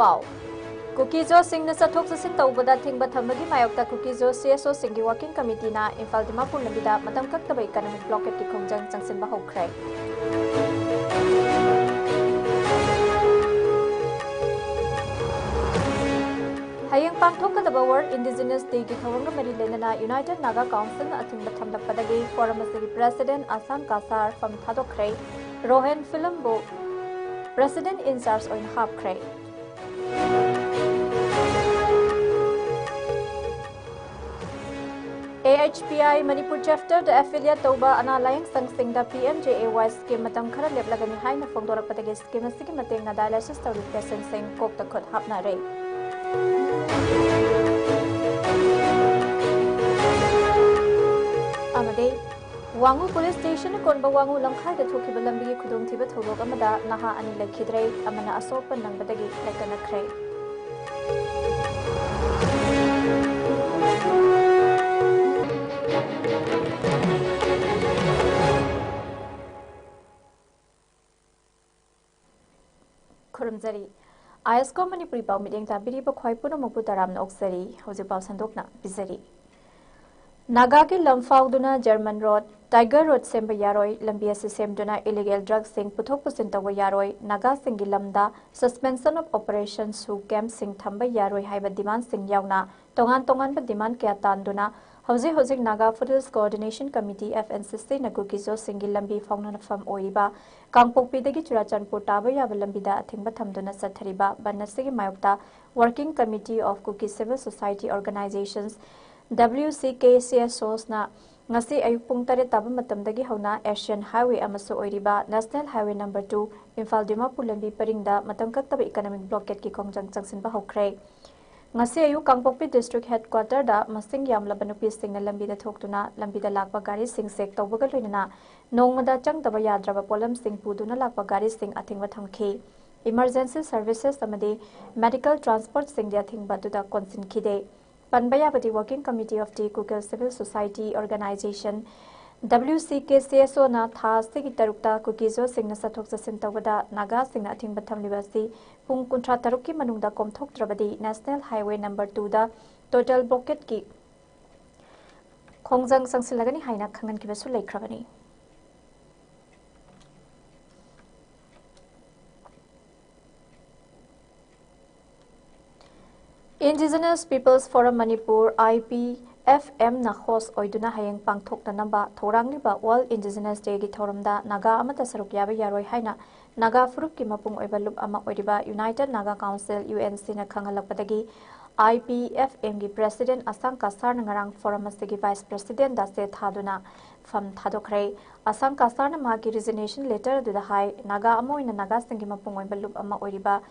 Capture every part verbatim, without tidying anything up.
ꯄꯥꯎ꯫ ꯀꯨꯀꯤ ꯖꯣꯁꯤꯡꯅ ꯆꯠꯊꯣꯛ ꯆꯠꯁꯤꯟ ꯇꯧꯕꯗ ꯊꯤꯡꯕ ꯊꯝꯕꯒꯤ ꯃꯥꯌꯣꯛꯇ ꯀꯨꯀꯤ ꯖꯣ ꯁꯤ ꯑꯦꯁ ꯑꯣꯁꯤꯡꯒꯤ ꯋꯥꯔꯀꯤꯡ ꯀꯃꯤꯇꯤꯅ ꯏꯝꯐꯥꯜ ꯗꯤꯃꯥꯄꯨꯔ ꯂꯝꯕꯤꯗ ꯃꯇꯝ ꯀꯛꯇꯕ ꯏꯀꯅꯣꯃꯤꯛ ꯕ꯭ꯂꯣꯀꯦꯠꯀꯤ ꯈꯣꯡꯖꯪ ꯆꯪꯁꯤꯟꯕ ꯍꯧꯈ꯭ꯔꯦ꯫ ꯍꯌꯦꯡ ꯄꯥꯡꯊꯣꯛꯀꯗꯕ ꯋꯥꯔꯜ ꯏꯟꯗꯤꯖꯤꯅꯁ ꯗꯦꯒꯤ ꯊꯧꯔꯝꯒ ꯃꯔꯤ ꯂꯩꯅꯅ ꯌꯨꯅꯥꯏꯇꯦꯗ ꯅꯥꯒꯥ ꯀꯥꯎꯟꯁꯤꯜꯅ ꯑꯊꯤꯡꯕ ꯊꯝꯂꯛꯄꯗꯒꯤ ꯐꯣꯔꯝ ꯑꯁꯤꯒꯤ ꯄ꯭ꯔꯦꯁꯤꯗꯦꯟꯠ ꯑꯁꯥꯟ ꯀꯥꯁꯥꯔ ꯐꯝ ꯊꯥꯗꯣꯛꯈ꯭ꯔꯦ꯫ ꯔꯣꯍꯦꯟ ꯐꯤꯂꯝꯕꯨ ꯄ꯭ꯔꯦꯁꯤꯗꯦꯟꯠ ꯏꯟꯆꯥꯔꯖ ꯑꯣꯏꯅ ꯍꯥꯞꯈ꯭ꯔꯦ꯫ ꯑꯦ H P I Manipur ꯆꯦꯞꯇꯔꯗ affiliate ꯇꯧꯕ ꯑꯅꯥ ꯂꯥꯌꯦꯡ ꯁꯪꯁꯤꯡꯗ ꯄꯤ ꯑꯦꯝ ꯖꯦ ꯑꯦ ꯋꯥꯏ ꯁ꯭ꯀꯤꯝ ꯃꯇꯝ ꯈꯔ ꯂꯦꯞꯂꯒꯅꯤ ꯍꯥꯏꯅ ꯐꯣꯡꯗꯣꯔꯛꯄꯗꯒꯤ ꯁ꯭ꯀꯤꯝ ꯑꯁꯤꯒꯤ ꯃꯇꯦꯡꯅ ꯗꯥꯏꯂꯥꯏꯁꯤꯁ ꯇꯧꯔꯤꯕ ꯄꯦꯁꯦꯟꯠꯁꯤꯡ ꯀꯣꯛꯇ ꯈꯨꯠ ꯍꯥꯞꯅꯔꯦ꯫ ꯑꯃꯗꯤ ꯋꯥꯉꯨ ꯄꯨꯂꯤꯁ ꯁ꯭ꯇꯦꯁꯟ ꯀꯣꯟꯕ ꯋꯥꯉꯨ ꯂꯝꯈꯥꯏꯗ ꯊꯣꯛꯈꯤꯕ ꯂꯝꯕꯤꯒꯤ ꯈꯨꯗꯣꯡꯊꯤꯕ ꯊꯧꯗꯣꯛ ꯑꯃꯗ ꯅꯍꯥ ꯑꯅꯤ ꯂꯩꯈꯤꯗ꯭ꯔꯦ, ꯑꯃꯅ ꯑꯁꯣꯛꯄ ꯅꯪꯕꯗꯒꯤ ꯂꯩꯇꯅꯈ꯭ꯔꯦ꯫ ꯈꯨꯔꯨꯝꯖꯔꯤ꯫ ꯑꯥꯏ ꯑꯦꯁ ꯀꯣ ꯃꯅꯤꯄꯨꯔꯤ ꯄꯥꯎ ꯃꯤꯠꯌꯦꯡ ꯇꯥꯕꯤꯔꯤꯕ ꯈ꯭ꯋꯥꯏ ꯄꯨꯝꯅꯃꯛꯄꯨ ꯇꯔꯥꯝꯅ ꯑꯣꯛꯆꯔꯤ꯫ ꯍꯧꯖꯤꯛ ꯄꯥꯎ ꯁꯟꯗꯣꯛꯅ ꯄꯤꯖꯔꯤ꯫ ꯅꯥꯒꯥꯒꯤ ꯂꯝ ꯐꯥꯎꯗꯨꯅ ꯖꯔꯃꯟ ꯔꯣꯗ, ꯇꯥꯏꯒꯔ ꯔꯣꯗ ꯁꯦꯝꯕ ꯌꯥꯔꯣꯏ, ꯂꯝꯕꯤ ꯑꯁꯤ ꯁꯦꯝꯗꯨꯅ ꯏꯂꯤꯒꯦꯜ ꯗ꯭ꯔꯒꯁꯤꯡ ꯄꯨꯊꯣꯛ ꯄꯨꯁꯤꯟ ꯇꯧꯕ ꯌꯥꯔꯣꯏ, ꯅꯥꯒꯥꯁꯤꯡꯒꯤ ꯂꯝꯗ ꯁꯁꯄꯦꯟꯁꯟ ꯑꯣꯐ ꯑꯣꯄꯔꯦꯁꯟ ꯁꯨ ꯀꯦꯝꯞꯁꯤꯡ ꯊꯝꯕ ꯌꯥꯔꯣꯏ ꯍꯥꯏꯕ ꯗꯤꯃꯥꯟꯁꯤꯡ ꯌꯥꯎꯅ ꯇꯣꯉꯥꯟ ꯇꯣꯉꯥꯟꯕ ꯗꯤꯃꯥꯟ ꯀꯌꯥ ꯇꯥꯟꯗꯨꯅ ꯍꯧꯖꯤꯛ ꯍꯧꯖꯤꯛ Naga foothills coordination committee, F N C ꯁꯤꯅ ꯀꯨꯀꯤ ꯖꯣꯁꯤꯡꯒꯤ ꯂꯝꯕꯤ ꯐꯥꯎꯅꯐꯝ ꯑꯣꯏꯔꯤꯕ ꯀꯥꯡꯄꯣꯛꯄꯤꯗꯒꯤ ꯆꯨꯔꯥꯆꯥꯟꯄꯨꯔ ꯇꯥꯕ ꯌꯥꯕ ꯂꯝꯕꯤꯗ ꯑꯊꯤꯡꯕ ꯊꯝꯗꯨꯅ ꯆꯠꯊꯔꯤꯕ ꯕꯟ ꯑꯁꯤꯒꯤ ꯃꯥꯌꯣꯛꯇ Working Committee of Kuki Civil Society Organizations, W C K C S Os ꯅ ꯉꯁꯤ ꯑꯌꯨꯛ ꯄꯨꯡ ꯇꯔꯦꯠ ꯇꯥꯕ ꯃꯇꯝꯗꯒꯤ ꯍꯧꯅ ꯑꯦꯁꯤꯌꯥꯟ ꯍꯥꯏꯋꯦ ꯑꯃꯁꯨ ꯑꯣꯏꯔꯤꯕ national highway number two, Imphal Dimapur ꯂꯝꯕꯤ ꯄꯔꯤꯡꯗ ꯃꯇꯝ ꯀꯛꯇꯕ ꯏꯀꯅꯣꯃꯤꯛ ꯕ꯭ꯂꯣꯀꯦꯠꯀꯤ ꯈꯣꯡꯖꯪ ꯆꯪꯁꯤꯟꯕ ꯍꯧꯈ꯭ꯔꯦ꯫ ꯉꯁꯤ ꯑꯌꯨꯛ ꯀꯥꯡꯄꯣꯛꯄꯤ ꯗꯤꯁꯇ꯭ꯔꯤꯛ ꯍꯦꯗꯀ꯭ꯋꯥꯇꯔꯗ ꯃꯁꯤꯡ ꯌꯥꯝꯂꯕ ꯅꯨꯄꯤꯁꯤꯡꯅ ꯂꯝꯕꯤꯗ ꯊꯣꯛꯇꯨꯅ ꯂꯝꯕꯤꯗ ꯂꯥꯛꯄ ꯒꯥꯔꯤꯁꯤꯡ ꯆꯦꯛ ꯇꯧꯕꯒ ꯂꯣꯏꯅꯅ ꯅꯣꯡꯃꯗ ꯆꯪꯗꯕ ꯌꯥꯗ꯭ꯔꯕ ꯄꯣꯠꯂꯝꯁꯤꯡ ꯄꯨꯗꯨꯅ ꯂꯥꯛꯄ ꯒꯥꯔꯤꯁꯤꯡ ꯑꯊꯤꯡꯕ ꯊꯝꯈꯤ꯫ Emergency services ꯑꯃꯗꯤ medical transport ꯁꯤꯡꯗꯤ ꯑꯊꯤꯡꯕ ꯑꯗꯨꯗ ꯀꯣꯟꯁꯤꯟꯈꯤꯗꯦ꯫ ꯄꯟꯕ ꯌꯥꯕꯗꯤ Working Committee of the Kuki Civil Society Organization, W C K C S O ꯅ ꯊꯥ ꯑꯁꯤꯒꯤ ꯇꯔꯨꯛꯇ ꯀꯨꯀꯤꯖꯣꯁꯤꯡꯅ ꯆꯠꯊꯣꯛ ꯆꯠꯁꯤꯟ ꯇꯧꯕꯗ ꯅꯥꯒꯥꯁꯤꯡꯅ ꯑꯊꯤꯡꯕ ꯊꯝꯂꯤꯕ ꯑꯁꯤ ꯄꯨꯡ ꯀꯨꯟꯊ꯭ꯔꯥ ꯇꯔꯨꯛꯀꯤ ꯃꯅꯨꯡꯗ ꯀꯣꯝꯊꯣꯛꯇ꯭ꯔꯕꯗꯤ National Highway number two ꯗ total blockade ꯀꯤ ꯈꯣꯡꯖꯪ ꯆꯪꯁꯤꯜꯂꯒꯅꯤ ꯍꯥꯏꯅ ꯈꯪꯍꯟꯈꯤꯕꯁꯨ ꯂꯩꯈ꯭ꯔꯕꯅꯤ꯫ Indigenous Peoples Forum Manipur, I P F M ꯅ host ꯑꯣꯏꯗꯨꯅ ꯍꯌꯦꯡ ꯄꯥꯡꯊꯣꯛꯅꯅꯕ ꯊꯧꯔꯥꯡꯂꯤꯕ World Indigenous Day ꯒꯤ ꯊꯧꯔꯝꯗ ꯅꯥꯒꯥ ꯑꯃꯠꯇ ꯁꯔꯨꯛ ꯌꯥꯕ ꯌꯥꯔꯣꯏ ꯍꯥꯏꯅ ꯅꯥꯒꯥ ꯐꯨꯔꯨꯞꯀꯤ ꯃꯄꯨꯡ ꯑꯣꯏꯕ ꯂꯨꯞ ꯑꯃ ꯑꯣꯏꯔꯤꯕ United Naga Council, U N C ꯅ ꯈꯪꯍꯜꯂꯛꯄꯗꯒꯤ, I P F M ꯒꯤ President ꯑꯁꯥꯡ ꯀꯁꯥꯔꯅ ꯉꯔꯥꯡ forum ꯑꯁꯤꯒꯤ Vice President ꯗ ꯆꯦ ꯊꯥꯗꯨꯅ ꯐꯝ ꯊꯥꯗꯣꯛꯈ꯭ꯔꯦ꯫ ꯑꯁꯥꯡ ꯀꯁꯥꯔꯅ ꯃꯍꯥꯛꯀꯤ resignation letter ꯑꯗꯨꯗ ꯍꯥꯏ, ꯅꯥꯒꯥ ꯑꯃ ꯑꯣꯏꯅ ꯅꯥꯒꯥꯁꯤꯡꯒꯤ ꯃꯄꯨꯡ ꯑꯣꯏꯕ ꯂꯨꯞ ꯑꯃ ꯑꯣꯏꯔꯤꯕ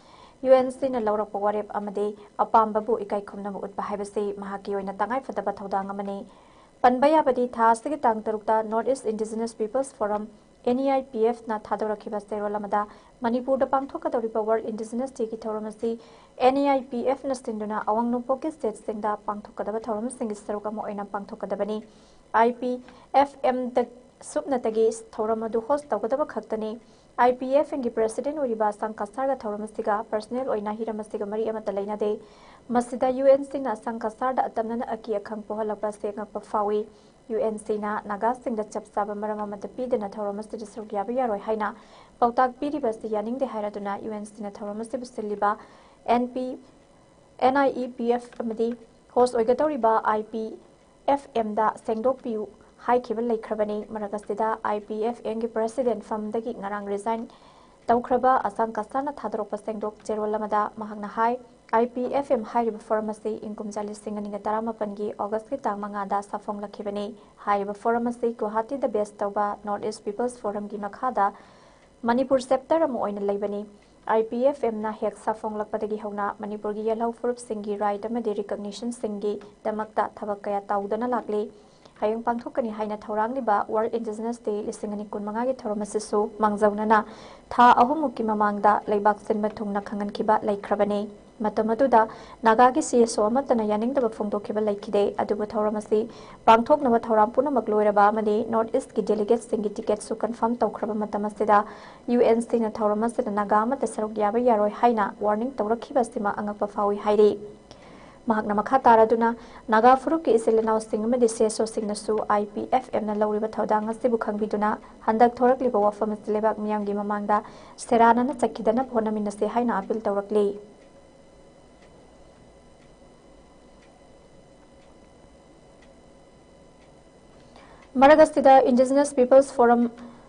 U N C ꯅ ꯂꯧꯔꯛꯄ ꯋꯥꯔꯦꯞ ꯑꯃꯗꯤ ꯑꯄꯥꯝꯕꯕꯨ ꯏꯀꯥꯏ ꯈꯨꯝꯅꯕ ꯎꯠꯄ ꯍꯥꯏꯕꯁꯤ ꯃꯍꯥꯛꯀꯤ ꯑꯣꯏꯅ ꯇꯉꯥꯏꯐꯗꯕ ꯊꯧꯗꯥꯡ ꯑꯃꯅꯤ꯫ ꯄꯟꯕ ꯌꯥꯕꯗꯤ, ꯊꯥ ꯑꯁꯤꯒꯤ ꯇꯥꯡ ꯇꯔꯨꯛꯇ North East Indigenous Peoples Forum, N E I P F ꯅ ꯊꯥꯗꯣꯔꯛꯈꯤꯕ ꯆꯦꯔꯣꯜ ꯑꯃꯗ, ꯃꯅꯤꯄꯨꯔꯗ ꯄꯥꯡꯊꯣꯛꯀꯗꯧꯔꯤꯕ World Indigenous Day ꯒꯤ ꯊꯧꯔꯝ ꯑꯁꯤ N E I P F ꯅ ꯁꯤꯟꯗꯨꯅ ꯑꯋꯥꯡ ꯅꯣꯡꯄꯣꯛꯀꯤ state ꯁꯤꯡꯗ ꯄꯥꯡꯊꯣꯛꯀꯗꯕ ꯊꯧꯔꯝꯁꯤꯡꯒꯤ ꯁꯔꯨꯛ ꯑꯃ ꯑꯣꯏꯅ ꯄꯥꯡꯊꯣꯛꯀꯗꯕꯅꯤ꯫ I P F M ꯗ ꯁꯨꯞꯅꯇꯒꯤ ꯊꯧꯔꯝ ꯑꯗꯨ host ꯇꯧꯒꯗꯕ ꯈꯛꯇꯅꯤ꯫ I P F M ꯒꯤ President ꯑꯣꯏꯔꯤꯕ ꯑꯁꯥꯡ ꯀꯁꯥꯔꯒ ꯊꯧꯔꯝ ꯑꯁꯤꯒ personal ꯑꯣꯏꯅ ꯍꯤꯔꯝ ꯑꯁꯤꯒ ꯃꯔꯤ ꯑꯃꯠꯇ ꯂꯩꯅꯗꯦ꯫ ꯃꯁꯤꯗ U N C ꯅ ꯑꯁꯥꯡ ꯀꯁꯥꯔꯗ ꯑꯇꯝꯅꯅ ꯑꯀꯤ ꯑꯈꯪ ꯄꯣꯛꯍꯜꯂꯛꯄ ꯑꯁꯤ ꯑꯉꯛꯄ ꯐꯥꯎꯏ꯫ U N C ꯅ ꯅꯥꯒꯥꯁꯤꯡꯗ ꯆꯞ ꯆꯥꯕ ꯃꯔꯝ ꯑꯃꯠꯇ ꯄꯤꯗꯅ ꯊꯧꯔꯝ ꯑꯁꯤꯗ ꯁꯔꯨꯛ ꯌꯥꯕ ꯌꯥꯔꯣꯏ ꯍꯥꯏꯅ ꯄꯥꯎꯇꯥꯛ ꯄꯤꯔꯤꯕ ꯑꯁꯤ ꯌꯥꯅꯤꯡꯗꯦ ꯍꯥꯏꯔꯗꯨꯅ U N C ꯅ ꯊꯧꯔꯝ ꯑꯁꯤꯕꯨ ꯁꯤꯜꯂꯤꯕ N P, N I E P F ꯑꯃꯗꯤ host ꯑꯣꯏꯒꯗꯧꯔꯤꯕ I P F M ꯗ ꯁꯦꯡꯗꯣꯛꯄꯤꯌꯨ ꯍꯥꯏꯈꯤꯕ ꯂꯩꯈ꯭ꯔꯕꯅꯤ꯫ ꯃꯔꯛ ꯑꯁꯤꯗ I P F M ꯒꯤ President ꯐꯝꯗꯒꯤ ꯉꯔꯥꯡ resign ꯇꯧꯈ꯭ꯔꯕ ꯑꯁꯥꯡ ꯀꯁꯥꯔꯅ ꯊꯥꯗꯣꯔꯛꯄ ꯁꯦꯡꯗꯣꯛ ꯆꯦꯔꯣꯜ ꯑꯃꯗ ꯃꯍꯥꯛꯅ ꯍꯥꯏ, I P F M ꯍꯥꯏꯔꯤꯕ forum ꯑꯁꯤ ꯏꯪ ꯀꯨꯝꯖꯥ ꯂꯤꯁꯤꯡ ꯑꯅꯤꯒ ꯇꯔꯥꯃꯥꯄꯟꯒꯤ August ꯀꯤ ꯇꯥꯡ ꯃꯉꯥꯗ ꯁꯥꯐꯣꯡꯂꯛꯈꯤꯕꯅꯤ꯫ ꯍꯥꯏꯔꯤꯕ forum ꯑꯁꯤ ꯒꯨꯋꯥꯍꯥꯇꯤꯗ base ꯇꯧꯕ North East People's Forum ꯒꯤ ꯃꯈꯥꯗ ꯃꯅꯤꯄꯨꯔ chapter ꯑꯃ ꯑꯣꯏꯅ ꯂꯩꯕꯅꯤ꯫ I P F M ꯅ ꯍꯦꯛ ꯁꯥꯐꯣꯡꯂꯛꯄꯗꯒꯤ ꯍꯧꯅ ꯃꯅꯤꯄꯨꯔꯒꯤ ꯌꯦꯜꯍꯧ ꯐꯨꯔꯨꯞꯁꯤꯡꯒꯤ right ꯑꯃꯗꯤ recognition ꯁꯤꯡꯒꯤꯗꯃꯛꯇ ꯊꯕꯛ ꯀꯌꯥ ꯇꯧꯗꯨꯅ ꯂꯥꯛꯂꯤ꯫ ꯍꯌꯦꯡ ꯄꯥꯡꯊꯣꯛꯀꯅꯤ ꯍꯥꯏꯅ ꯊꯧꯔꯥꯡꯂꯤꯕ World Indigenous Day ꯂꯤꯁꯤꯡ ꯑꯅꯤ ꯀꯨꯟꯃꯉꯥꯒꯤ ꯊꯧꯔꯝ ꯑꯁꯤꯁꯨ ꯃꯥꯡꯖꯧꯅꯅ ꯊꯥ ꯑꯍꯨꯝꯃꯨꯛꯀꯤ ꯃꯃꯥꯡꯗ ꯂꯩꯕꯥꯛ ꯁꯤꯟꯕ ꯊꯨꯡꯅ ꯈꯪꯍꯟꯈꯤꯕ ꯂꯩꯈ꯭ꯔꯕꯅꯤ꯫ ꯃꯇꯝ ꯑꯗꯨꯗ ꯅꯥꯒꯥꯒꯤ CSO ꯑꯃꯠꯇꯅ ꯌꯥꯅꯤꯡꯗꯕ ꯐꯣꯡꯗꯣꯛꯈꯤꯕ ꯂꯩꯈꯤꯗꯦ꯫ ꯑꯗꯨꯕꯨ ꯊꯧꯔꯝ ꯑꯁꯤ ꯄꯥꯡꯊꯣꯛꯅꯕ ꯊꯧꯔꯝ ꯄꯨꯝꯅꯃꯛ ꯂꯣꯏꯔꯕ ꯑꯃꯗꯤ North East ꯀꯤ delegates ꯁꯤꯡꯒꯤ ticket ꯁꯨ confirm ꯇꯧꯈ꯭ꯔꯕ ꯃꯇꯝ ꯑꯁꯤꯗ UN ꯁꯤꯡꯅ ꯊꯧꯔꯝ ꯑꯁꯤꯗ ꯅꯥꯒꯥ ꯑꯃꯠꯇ ꯁꯔꯨꯛ ꯌꯥꯕ ꯌꯥꯔꯣꯏ ꯍꯥꯏꯅ warning ꯇꯧꯔꯛꯈꯤꯕ ꯑꯁꯤꯃ ꯑꯉꯛꯄ ꯐꯥꯎꯏ ꯍꯥꯏꯔꯤ꯫ ꯃꯍꯥꯛꯅ ꯃꯈꯥ ꯇꯥꯔꯗꯨꯅ, ꯅꯥꯒꯥ ꯐꯨꯔꯨꯞꯀꯤ ꯏꯆꯤꯜ ꯏꯅꯥꯎꯁꯤꯡ ꯑꯃꯗꯤ CSO ꯁꯤꯡꯅꯁꯨ IPFM ꯅ ꯂꯧꯔꯤꯕ ꯊꯧꯗꯥꯡ ꯑꯁꯤꯕꯨ ꯈꯪꯕꯤꯗꯨꯅ ꯍꯟꯗꯛ ꯊꯣꯔꯛꯂꯤꯕ ꯋꯥꯐꯝ ꯑꯁꯤ ꯂꯩꯕꯥꯛ ꯃꯤꯌꯥꯝꯒꯤ ꯃꯃꯥꯡꯗ ꯁꯦꯔꯥꯟꯅꯅ ꯆꯠꯈꯤꯗꯅꯕ ꯍꯣꯠꯅꯃꯤꯟꯅꯁꯤ ꯍꯥꯏꯅ appeal ꯇꯧꯔꯛꯂꯤ꯫ ꯃꯔꯛ ꯑꯁꯤꯗ Indigenous Peoples Forum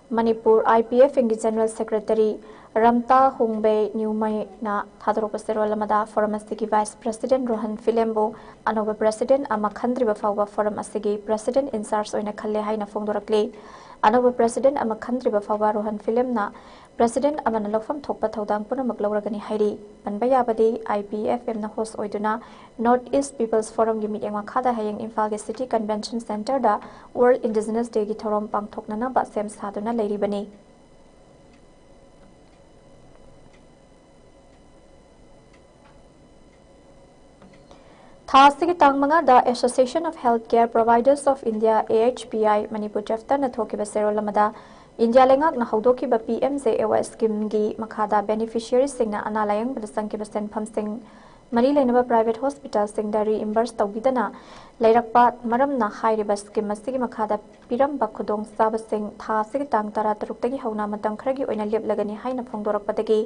Manipur, IPFM ꯒꯤ General Secretary ꯔꯝꯇꯥ ꯍꯣꯡꯕꯦ ꯅ꯭ꯌꯨꯃꯩꯅ ꯊꯥꯗꯣꯔꯛꯄ ꯆꯦꯔꯣꯜ ꯑꯃꯗ forum ꯑꯁꯤꯒꯤ Vice President ꯔꯣꯍꯟ ꯐꯤꯂꯦꯝꯕꯨ ꯑꯅꯧꯕ President ꯑꯃ ꯈꯟꯗ꯭ꯔꯤꯕ ꯐꯥꯎꯕ forum ꯑꯁꯤꯒꯤ President in charge ꯑꯣꯏꯅ ꯈꯜꯂꯦ ꯍꯥꯏꯅ ꯐꯣꯡꯗꯣꯔꯛꯂꯤ꯫ ꯑꯅꯧꯕ President ꯑꯃ ꯈꯟꯗ꯭ꯔꯤꯕ ꯐꯥꯎꯕ ꯔꯣꯍꯟ ꯐꯤꯂꯦꯝꯅ President ꯑꯃꯅ ꯂꯧꯐꯝ ꯊꯣꯛꯄ ꯊꯧꯗꯥꯡ ꯄꯨꯝꯅꯃꯛ ꯂꯧꯔꯒꯅꯤ ꯍꯥꯏꯔꯤ꯫ ꯄꯟꯕ ꯌꯥꯕꯗꯤ, IPFM ꯅ host ꯑꯣꯏꯗꯨꯅ North East People's Forum ꯒꯤ ꯃꯤꯠꯌꯦꯡ ꯃꯈꯥꯗ ꯍꯌꯦꯡ ꯏꯝꯐꯥꯜꯒꯤ City Convention Centre ꯗ World Indigenous Day ꯒꯤ ꯊꯧꯔꯝ ꯄꯥꯡꯊꯣꯛꯅꯅꯕ ꯁꯦꯝ ꯁꯥꯗꯨꯅ ꯂꯩꯔꯤꯕꯅꯤ꯫ ꯊꯥ ꯑꯁꯤꯒꯤ ꯇꯥꯡ ꯃꯉꯥꯗ Association of Healthcare Providers of India, AHPI, Manipur chapter ꯅ ꯊꯣꯛꯈꯤꯕ ꯆꯦꯔꯣꯜ ꯑꯃꯗ, ꯏꯟꯗꯤꯌꯥ ꯂꯩꯉꯥꯛꯅ ꯍꯧꯗꯣꯛꯈꯤꯕ PMJAY scheme ꯒꯤ ꯃꯈꯥꯗ beneficiary ꯁꯤꯡꯅ ꯑꯅꯥ ꯂꯥꯌꯦꯡꯕꯗ ꯆꯪꯈꯤꯕ ꯁꯦꯟꯐꯝꯁꯤꯡ ꯃꯔꯤ ꯂꯩꯅꯕ private hospital ꯁꯤꯡꯗ reimburse ꯇꯧꯕꯤꯗꯅ ꯂꯩꯔꯛꯄ ꯃꯔꯝꯅ, ꯍꯥꯏꯔꯤꯕ scheme ꯑꯁꯤꯒꯤ ꯃꯈꯥꯗ ꯄꯤꯔꯝꯕ ꯈꯨꯗꯣꯡꯆꯥꯕꯁꯤꯡ ꯊꯥ ꯑꯁꯤꯒꯤ ꯇꯥꯡ ꯇꯔꯥ ꯇꯔꯨꯛꯇꯒꯤ ꯍꯧꯅ ꯃꯇꯝ ꯈꯔꯒꯤ ꯑꯣꯏꯅ ꯂꯦꯞꯂꯒꯅꯤ ꯍꯥꯏꯅ ꯐꯣꯡꯗꯣꯔꯛꯄꯗꯒꯤ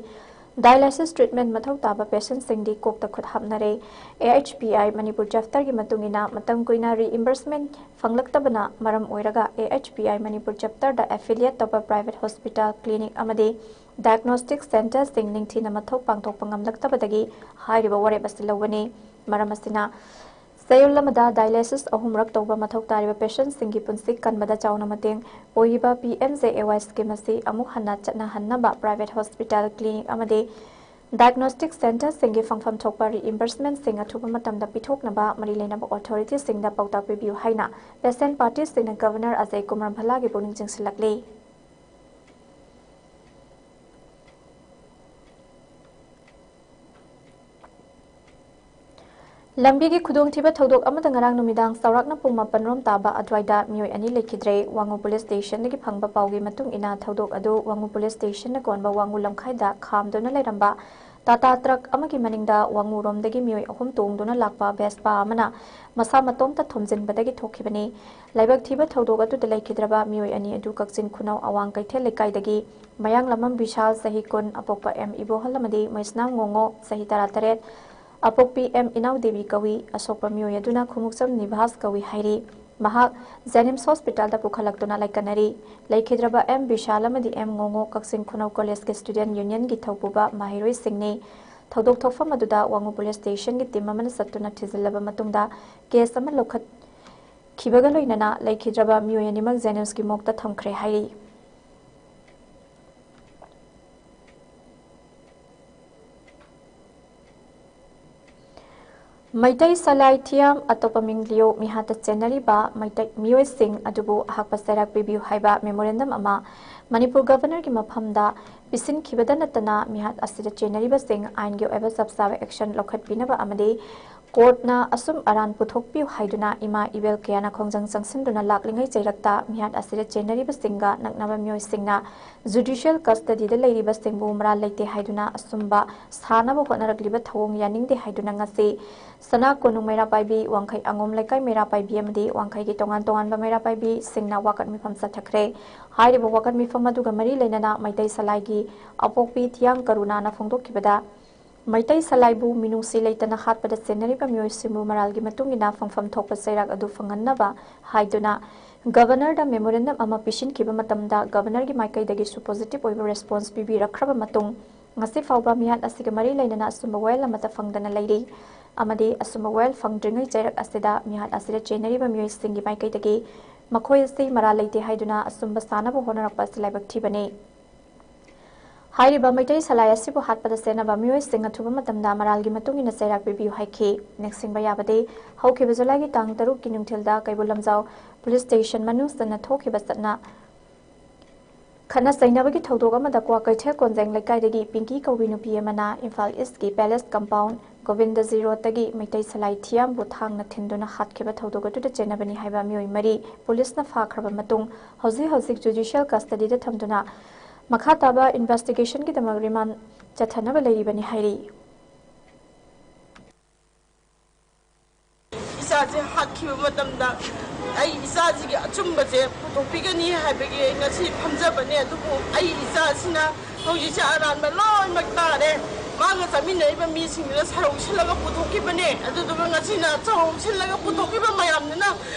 dialysis treatment ꯃꯊꯧ ꯇꯥꯕ patient ꯁꯤꯡꯗꯤ ꯀꯣꯛꯇ ꯈꯨꯠ ꯍꯥꯞꯅꯔꯦ꯫ AHPI ꯃꯅꯤꯄꯨꯔ chapter ꯒꯤ ꯃꯇꯨꯡ ꯏꯟꯅ, ꯃꯇꯝ ꯀꯨꯏꯅ reimbursement ꯐꯪꯂꯛꯇꯕꯅ ꯃꯔꯝ ꯑꯣꯏꯔꯒ, AHPI ꯃꯅꯤꯄꯨꯔ chapter ꯗ affiliate ꯇꯧꯕ private hospital, clinic ꯑꯃꯗꯤ diagnostic centre ꯁꯤꯡ ꯅꯤꯡꯊꯤꯅ ꯃꯊꯧ ꯄꯥꯡꯊꯣꯛꯄ ꯉꯝꯂꯛꯇꯕꯗꯒꯤ ꯍꯥꯏꯔꯤꯕ ꯋꯥꯔꯦꯞ ꯑꯁꯤ ꯂꯧꯕꯅꯤ꯫ ꯃꯔꯝ ꯑꯁꯤꯅ, ꯆꯌꯣꯜ ꯑꯃꯗ dialysis ꯑꯍꯨꯝꯔꯛ ꯇꯧꯕ ꯃꯊꯧ ꯇꯥꯔꯤꯕ patient ꯁꯤꯡꯒꯤ ꯄꯨꯟꯁꯤ ꯀꯟꯕꯗ ꯆꯥꯎꯅ ꯃꯇꯦꯡ ꯑꯣꯏꯔꯤꯕ PMJAY scheme ꯑꯁꯤ ꯑꯃꯨꯛ ꯍꯟꯅ ꯆꯠꯅꯍꯟꯅꯕ private hospital, clinic ꯑꯃꯗꯤ diagnostic centre ꯁꯤꯡꯒꯤ ꯐꯪꯐꯝ ꯊꯣꯛꯄ reimbursement ꯁꯤꯡ ꯑꯊꯨꯕ ꯃꯇꯝꯗ ꯄꯤꯊꯣꯛꯅꯕ ꯃꯔꯤ ꯂꯩꯅꯕ authority ꯁꯤꯡꯗ ꯄꯥꯎꯇꯥꯛ ꯄꯤꯕꯤꯌꯨ ꯍꯥꯏꯅ patient party ꯁꯤꯡꯅ Governor ꯑꯖꯌ ꯀꯨꯃꯥꯔ ꯚꯜꯂꯥꯒꯤ ꯄꯨꯛꯅꯤꯡ ꯆꯤꯡꯁꯤꯜꯂꯛꯂꯤ꯫ ꯂꯝꯕꯤꯒꯤ ꯈꯨꯗꯣꯡꯊꯤꯕ ꯊꯧꯗꯣꯛ ꯑꯃꯗ ꯉꯔꯥꯡ ꯅꯨꯃꯤꯗꯥꯡ ꯆꯥꯎꯔꯥꯛꯅ ꯄꯨꯡ ꯃꯥꯄꯟ ꯔꯣꯝ ꯇꯥꯕ ꯑꯗꯨꯋꯥꯏꯗ ꯃꯤꯑꯣꯏ ꯑꯅꯤ ꯂꯩꯈꯤꯗ꯭ꯔꯦ꯫ ꯋꯥꯉꯨ ꯄꯨꯂꯤꯁ ꯁ꯭ꯇꯦꯁꯟꯗꯒꯤ ꯐꯪꯕ ꯄꯥꯎꯒꯤ ꯃꯇꯨꯡ ꯏꯟꯅ, ꯊꯧꯗꯣꯛ ꯑꯗꯨ ꯋꯥꯉꯨ ꯄꯨꯂꯤꯁ ꯁ꯭ꯇꯦꯁꯟꯅ ꯀꯣꯟꯕ ꯋꯥꯉꯨ ꯂꯝꯈꯥꯏꯗ ꯈꯥꯝꯗꯨꯅ ꯂꯩꯔꯝꯕ ꯇꯥꯇꯥ ꯇ꯭ꯔꯛ ꯑꯃꯒꯤ ꯃꯅꯤꯡꯗ ꯋꯥꯉꯨꯔꯣꯝꯗꯒꯤ ꯃꯤꯑꯣꯏ ꯑꯍꯨꯝ ꯇꯣꯡꯗꯨꯅ ꯂꯥꯛꯄ ꯚꯦꯁꯄꯥ ꯑꯃꯅ ꯃꯁꯥ ꯃꯇꯣꯝꯇ ꯊꯣꯝꯖꯤꯟꯕꯗꯒꯤ ꯊꯣꯛꯈꯤꯕꯅꯤ꯫ ꯂꯥꯏꯕꯛ ꯊꯤꯕ ꯊꯧꯗꯣꯛ ꯑꯗꯨꯗ ꯂꯩꯈꯤꯗ꯭ꯔꯕ ꯃꯤꯑꯣꯏ ꯑꯅꯤ ꯑꯗꯨ ꯀꯛꯆꯤꯡ ꯈꯨꯅꯧ ꯑꯋꯥꯡ ꯀꯩꯊꯦꯜ ꯂꯩꯀꯥꯏꯗꯒꯤ ꯃꯌꯥꯡꯂꯝꯕꯝ ꯕꯤꯁꯥꯜ, ꯆꯍꯤ ꯀꯨꯟ, ꯑꯄꯣꯛꯄ ꯑꯦꯝ ꯏꯕꯣꯍꯜ ꯑꯃꯗꯤ ꯃꯩꯁꯅꯥꯝ ꯉꯣꯉꯣ, ꯆꯍꯤ ꯇꯔꯥꯇꯔꯦꯠ, ꯑꯄꯣꯛꯄꯤ ꯑꯦꯝ ꯏꯅꯥꯎꯗꯦꯕꯤ ꯀꯧꯏ꯫ ꯑꯁꯣꯛꯄ ꯃꯤꯑꯣꯏ ꯑꯗꯨꯅ ꯈꯣꯡꯎꯞꯆꯝ ꯅꯤꯚꯥꯁ ꯀꯧꯏ ꯍꯥꯏꯔꯤ꯫ ꯃꯍꯥꯛ ꯖꯦꯅꯤꯝꯁ ꯍꯣꯁꯄꯤꯇꯥꯜꯗ ꯄꯨꯈꯠꯂꯛꯇꯨꯅ ꯂꯩꯀꯠꯅꯔꯤ꯫ ꯂꯩꯈꯤꯗ꯭ꯔꯕ ꯑꯦꯝ ꯕꯤꯁꯥꯜ ꯑꯃꯗꯤ ꯑꯦꯝ ꯉꯣꯉꯣ ꯀꯛꯆꯤꯡ ꯈꯨꯅꯧ ꯀꯣꯂꯦꯖꯀꯤ ꯁ꯭ꯇꯨꯗꯦꯟꯠ ꯌꯨꯅꯤꯌꯟꯒꯤ ꯊꯧꯄꯨꯕ ꯃꯍꯩꯔꯣꯏꯁꯤꯡꯅꯤ꯫ ꯊꯧꯗꯣꯛ ꯊꯣꯛꯐꯝ ꯑꯗꯨꯗ ꯋꯥꯉꯨ ꯄꯨꯂꯤꯁ ꯁ꯭ꯇꯦꯁꯟꯒꯤ ꯇꯤꯝ ꯑꯃꯅ ꯆꯠꯇꯨꯅ ꯊꯤꯖꯤꯜꯂꯕ ꯃꯇꯨꯡꯗ ꯀꯦꯁ ꯑꯃ ꯂꯧꯈꯠꯈꯤꯕꯒ ꯂꯣꯏꯅꯅ ꯂꯩꯈꯤꯗ꯭ꯔꯕ ꯃꯤꯑꯣꯏ ꯑꯅꯤꯃꯛ ꯖꯦꯅꯤꯝꯁꯀꯤ ꯃꯣꯔꯒꯇ ꯊꯝꯈ꯭ꯔꯦ ꯍꯥꯏꯔꯤ꯫ ꯃꯩꯇꯩ ꯁꯂꯥꯏ ꯊꯤꯌꯥꯝ ꯑꯇꯣꯞꯄ ꯃꯤꯡ ꯂꯤꯌꯣ ꯃꯤꯍꯥꯠꯇ ꯆꯦꯟꯅꯔꯤꯕ ꯃꯩꯇꯩ ꯃꯤꯑꯣꯏꯁꯤꯡ ꯑꯗꯨꯕꯨ ꯑꯍꯥꯛꯄ ꯆꯩꯔꯥꯛ ꯄꯤꯕꯤꯌꯨ ꯍꯥꯏꯕ ꯃꯦꯃꯣꯔꯦꯟꯗꯝ ꯑꯃ ꯃꯅꯤꯄꯨꯔ ꯒꯚꯔꯅꯔꯒꯤ ꯃꯐꯝꯗ ꯄꯤꯁꯤꯟꯈꯤꯕꯗ ꯅꯠꯇꯅ, ꯃꯤꯍꯥꯠ ꯑꯁꯤꯗ ꯆꯦꯟꯅꯔꯤꯕꯁꯤꯡ ꯑꯥꯏꯟꯒꯤ ꯑꯣꯏꯕ ꯆꯞ ꯆꯥꯕ ꯑꯦꯛꯁꯟ ꯂꯧꯈꯠꯄꯤꯅꯕ ꯑꯃꯗꯤ ꯀꯣꯔꯠꯅ ꯑꯁꯨꯝ ꯑꯔꯥꯟ ꯄꯨꯊꯣꯛꯄꯤꯌꯨ ꯍꯥꯏꯗꯨꯅ ꯏꯃꯥ ꯏꯕꯦꯜ ꯀꯌꯥꯅ ꯈꯣꯡꯖꯪ ꯆꯪꯁꯤꯟꯗꯨꯅ ꯂꯥꯛꯂꯤꯉꯩ ꯆꯩꯔꯛꯇ ꯃꯤꯍꯥꯠ ꯑꯁꯤꯗ ꯆꯦꯟꯅꯔꯤꯕꯁꯤꯡꯒ ꯅꯛꯅꯕ ꯃꯤꯑꯣꯏꯁꯤꯡꯅ ꯖꯨꯗꯤꯁꯤꯌꯦꯜ ꯀꯁꯇꯗꯤꯗ ꯂꯩꯔꯤꯕꯁꯤꯡꯕꯨ ꯃꯔꯥꯜ ꯂꯩꯇꯦ ꯍꯥꯏꯗꯨꯅ ꯑꯆꯨꯝꯕ ꯁꯥꯅꯕ ꯍꯣꯠꯅꯔꯛꯂꯤꯕ ꯊꯧꯑꯣꯡ ꯌꯥꯅꯤꯡꯗꯦ ꯍꯥꯏꯗꯨꯅ ꯉꯁꯤ ꯁꯅꯥ ꯀꯣꯅꯨꯡ ꯃꯩꯔꯥ ꯄꯥꯏꯕꯤ, ꯋꯥꯡꯈꯩ ꯑꯉꯣꯝ ꯂꯩꯀꯥꯏ ꯃꯩꯔꯥ ꯄꯥꯏꯕꯤ ꯑꯃꯗꯤ ꯋꯥꯡꯈꯩꯒꯤ ꯇꯣꯉꯥꯟ ꯇꯣꯉꯥꯟꯕ ꯃꯩꯔꯥ ꯄꯥꯏꯕꯤꯁꯤꯡꯅ ꯋꯥꯀꯠ ꯃꯤꯐꯝ ꯆꯠꯊꯈ꯭ꯔꯦ꯫ ꯍꯥꯏꯔꯤꯕ ꯋꯥꯀꯠ ꯃꯤꯐꯝ ꯑꯗꯨꯒ ꯃꯔꯤ ꯂꯩꯅꯅ ꯃꯩꯇꯩ ꯁꯂꯥꯏꯒꯤ ꯑꯄꯣꯛꯄꯤ ꯊꯤꯌꯥꯡ ꯀꯔꯨꯅꯥꯅ ꯐꯣꯡꯗꯣꯛꯈꯤꯕꯗ, ꯃꯩꯇꯩ ꯁꯂꯥꯏꯕꯨ ꯃꯤꯅꯨꯡꯁꯤ ꯂꯩꯇꯅ ꯍꯥꯠꯄꯗ ꯆꯦꯟꯅꯔꯤꯕ ꯃꯤꯑꯣꯏꯁꯤꯡꯕꯨ ꯃꯔꯥꯜꯒꯤ ꯃꯇꯨꯡ ꯏꯟꯅ ꯐꯪꯐꯝ ꯊꯣꯛꯄ ꯆꯩꯔꯥꯛ ꯑꯗꯨ ꯐꯪꯍꯟꯅꯕ ꯍꯥꯏꯗꯨꯅ ꯒꯚꯔꯅꯔꯗ ꯃꯦꯃꯣꯔꯦꯟꯗꯝ ꯑꯃ ꯄꯤꯁꯤꯟꯈꯤꯕ ꯃꯇꯝꯗ, ꯒꯚꯔꯅꯔꯒꯤ ꯃꯥꯏꯀꯩꯗꯒꯤꯁꯨ ꯄꯣꯖꯤꯇꯤꯚ ꯑꯣꯏꯕ ꯔꯦꯁꯄꯣꯟꯁ ꯄꯤꯕꯤꯔꯛꯈ꯭ꯔꯕ ꯃꯇꯨꯡ, ꯉꯁꯤ ꯐꯥꯎꯕ ꯃꯤꯍꯥꯠ ꯑꯁꯤꯒ ꯃꯔꯤ ꯂꯩꯅꯅ ꯑꯆꯨꯝꯕ ꯋꯥꯌꯦꯜ ꯑꯃꯠꯇ ꯐꯪꯗꯅ ꯂꯩꯔꯤ ꯑꯃꯗꯤ ꯑꯆꯨꯝꯕ ꯋꯥꯌꯦꯜ ꯐꯪꯗ꯭ꯔꯤꯉꯩ ꯆꯩꯔꯛ ꯑꯁꯤꯗ ꯃꯤꯍꯥꯠ ꯑꯁꯤꯗ ꯆꯦꯟꯅꯔꯤꯕ ꯃꯤꯑꯣꯏꯁꯤꯡꯒꯤ ꯃꯥꯏꯀꯩꯗꯒꯤ ꯃꯈꯣꯏ ꯑꯁꯤ ꯃꯔꯥꯜ ꯂꯩꯇꯦ ꯍꯥꯏꯗꯨꯅ ꯑꯆꯨꯝꯕ ꯁꯥꯅꯕ ꯍꯣꯠꯅꯔꯛꯄ ꯑꯁꯤ ꯂꯥꯏꯕꯛ ꯊꯤꯕꯅꯤ꯫ ꯍꯥꯏꯔꯤꯕ ꯃꯩꯇꯩ ꯁꯂꯥꯏ ꯑꯁꯤꯕꯨ ꯍꯥꯠꯄꯗ ꯆꯦꯟꯅꯕ ꯃꯤꯑꯣꯏꯁꯤꯡ ꯑꯊꯨꯕ ꯃꯇꯝꯗ ꯃꯔꯥꯜꯒꯤ ꯃꯇꯨꯡ ꯏꯟꯅ ꯆꯩꯔꯥꯛ ꯄꯤꯕꯤꯌꯨ ꯍꯥꯏꯈꯤ꯫ ꯅꯤꯡꯁꯤꯡꯕ ꯌꯥꯕꯗꯤ, ꯍꯧꯈꯤꯕ ꯖꯨꯂꯥꯏꯒꯤ ꯇꯥꯡ ꯇꯔꯨꯛꯀꯤ ꯅꯨꯡꯊꯤꯜꯗ ꯀꯩꯕꯨꯜ ꯂꯝꯖꯥꯎ ꯄꯨꯂꯤꯁ ꯁ꯭ꯇꯦꯁꯟ ꯃꯅꯨꯡ ꯆꯟꯅ ꯊꯣꯛꯈꯤꯕ ꯆꯠꯅ ꯈꯠꯅ ꯆꯩꯅꯕꯒꯤ ꯊꯧꯗꯣꯛ ꯑꯃꯗ ꯀ꯭ꯋꯥꯀꯩꯊꯦꯜ ꯀꯣꯟꯖꯦꯡ ꯂꯩꯀꯥꯏꯗꯒꯤ ꯄꯤꯡꯀꯤ ꯀꯧꯕꯤ ꯅꯨꯄꯤ ꯑꯃꯅ ꯏꯝꯐꯥꯜ ꯏꯁꯀꯤ ꯄꯦꯂꯦꯁ ꯀꯝꯄꯥꯎꯟ ꯒꯣꯕꯤꯟꯗꯖꯤ ꯔꯣꯗꯇꯒꯤ ꯃꯩꯇꯩ ꯁꯂꯥꯏ ꯊꯤꯌꯥꯝꯕꯨ ꯊꯥꯡꯅ ꯊꯤꯟꯗꯨꯅ ꯍꯥꯠꯈꯤꯕ ꯊꯧꯗꯣꯛ ꯑꯗꯨꯗ ꯆꯦꯟꯅꯕꯅꯤ ꯍꯥꯏꯕ ꯃꯤꯑꯣꯏ ꯃꯔꯤ ꯄꯨꯂꯤꯁꯅ ꯐꯥꯈ꯭ꯔꯕ ꯃꯇꯨꯡ, ꯍꯧꯖꯤꯛ ꯍꯧꯖꯤꯛ ꯖꯨꯗꯤꯁꯤꯌꯦꯜ ꯀꯁꯇꯗꯤꯗ ꯊꯝꯗꯨꯅ ꯃꯈꯥ ꯇꯥꯕ ꯏꯟꯚꯦꯁꯇꯤꯒꯦꯁꯟꯒꯤꯗꯃꯛ ꯔꯤꯃꯥꯟ ꯆꯠꯊꯅꯕ ꯂꯩꯔꯤꯕꯅꯤ ꯍꯥꯏꯔꯤ꯫ ꯏꯆꯥꯁꯦ ꯍꯥꯠꯈꯤꯕ ꯃꯇꯝꯗ ꯑꯩ ꯏꯆꯥꯁꯤꯒꯤ ꯑꯆꯨꯝꯕꯁꯦ ꯄꯨꯊꯣꯛꯄꯤꯒꯅꯤ ꯍꯥꯏꯕꯒꯤ ꯑꯩ ꯉꯁꯤ ꯐꯝꯖꯕꯅꯦ꯫ ꯑꯗꯨꯕꯨ ꯑꯩ ꯏꯆꯥꯁꯤꯅ ꯍꯧꯖꯤꯛꯁꯦ ꯑꯔꯥꯟꯕ ꯂꯣꯏꯅꯃꯛ ꯇꯥꯔꯦ꯫ ꯃꯥꯒ ꯆꯠꯃꯤꯟꯅꯔꯤꯕ ꯃꯤꯁꯤꯡꯗꯨꯅ ꯁꯔꯧ ꯁꯤꯜꯂꯒ ꯄꯨꯊꯣꯛꯈꯤꯕꯅꯦ꯫ ꯑꯗꯨꯗꯨꯒ ꯉꯁꯤꯅ ꯁꯔꯧ ꯁꯤꯜꯂꯒ ꯄꯨꯊꯣꯛꯈꯤꯕ ꯃꯌꯥꯝꯗꯨꯅ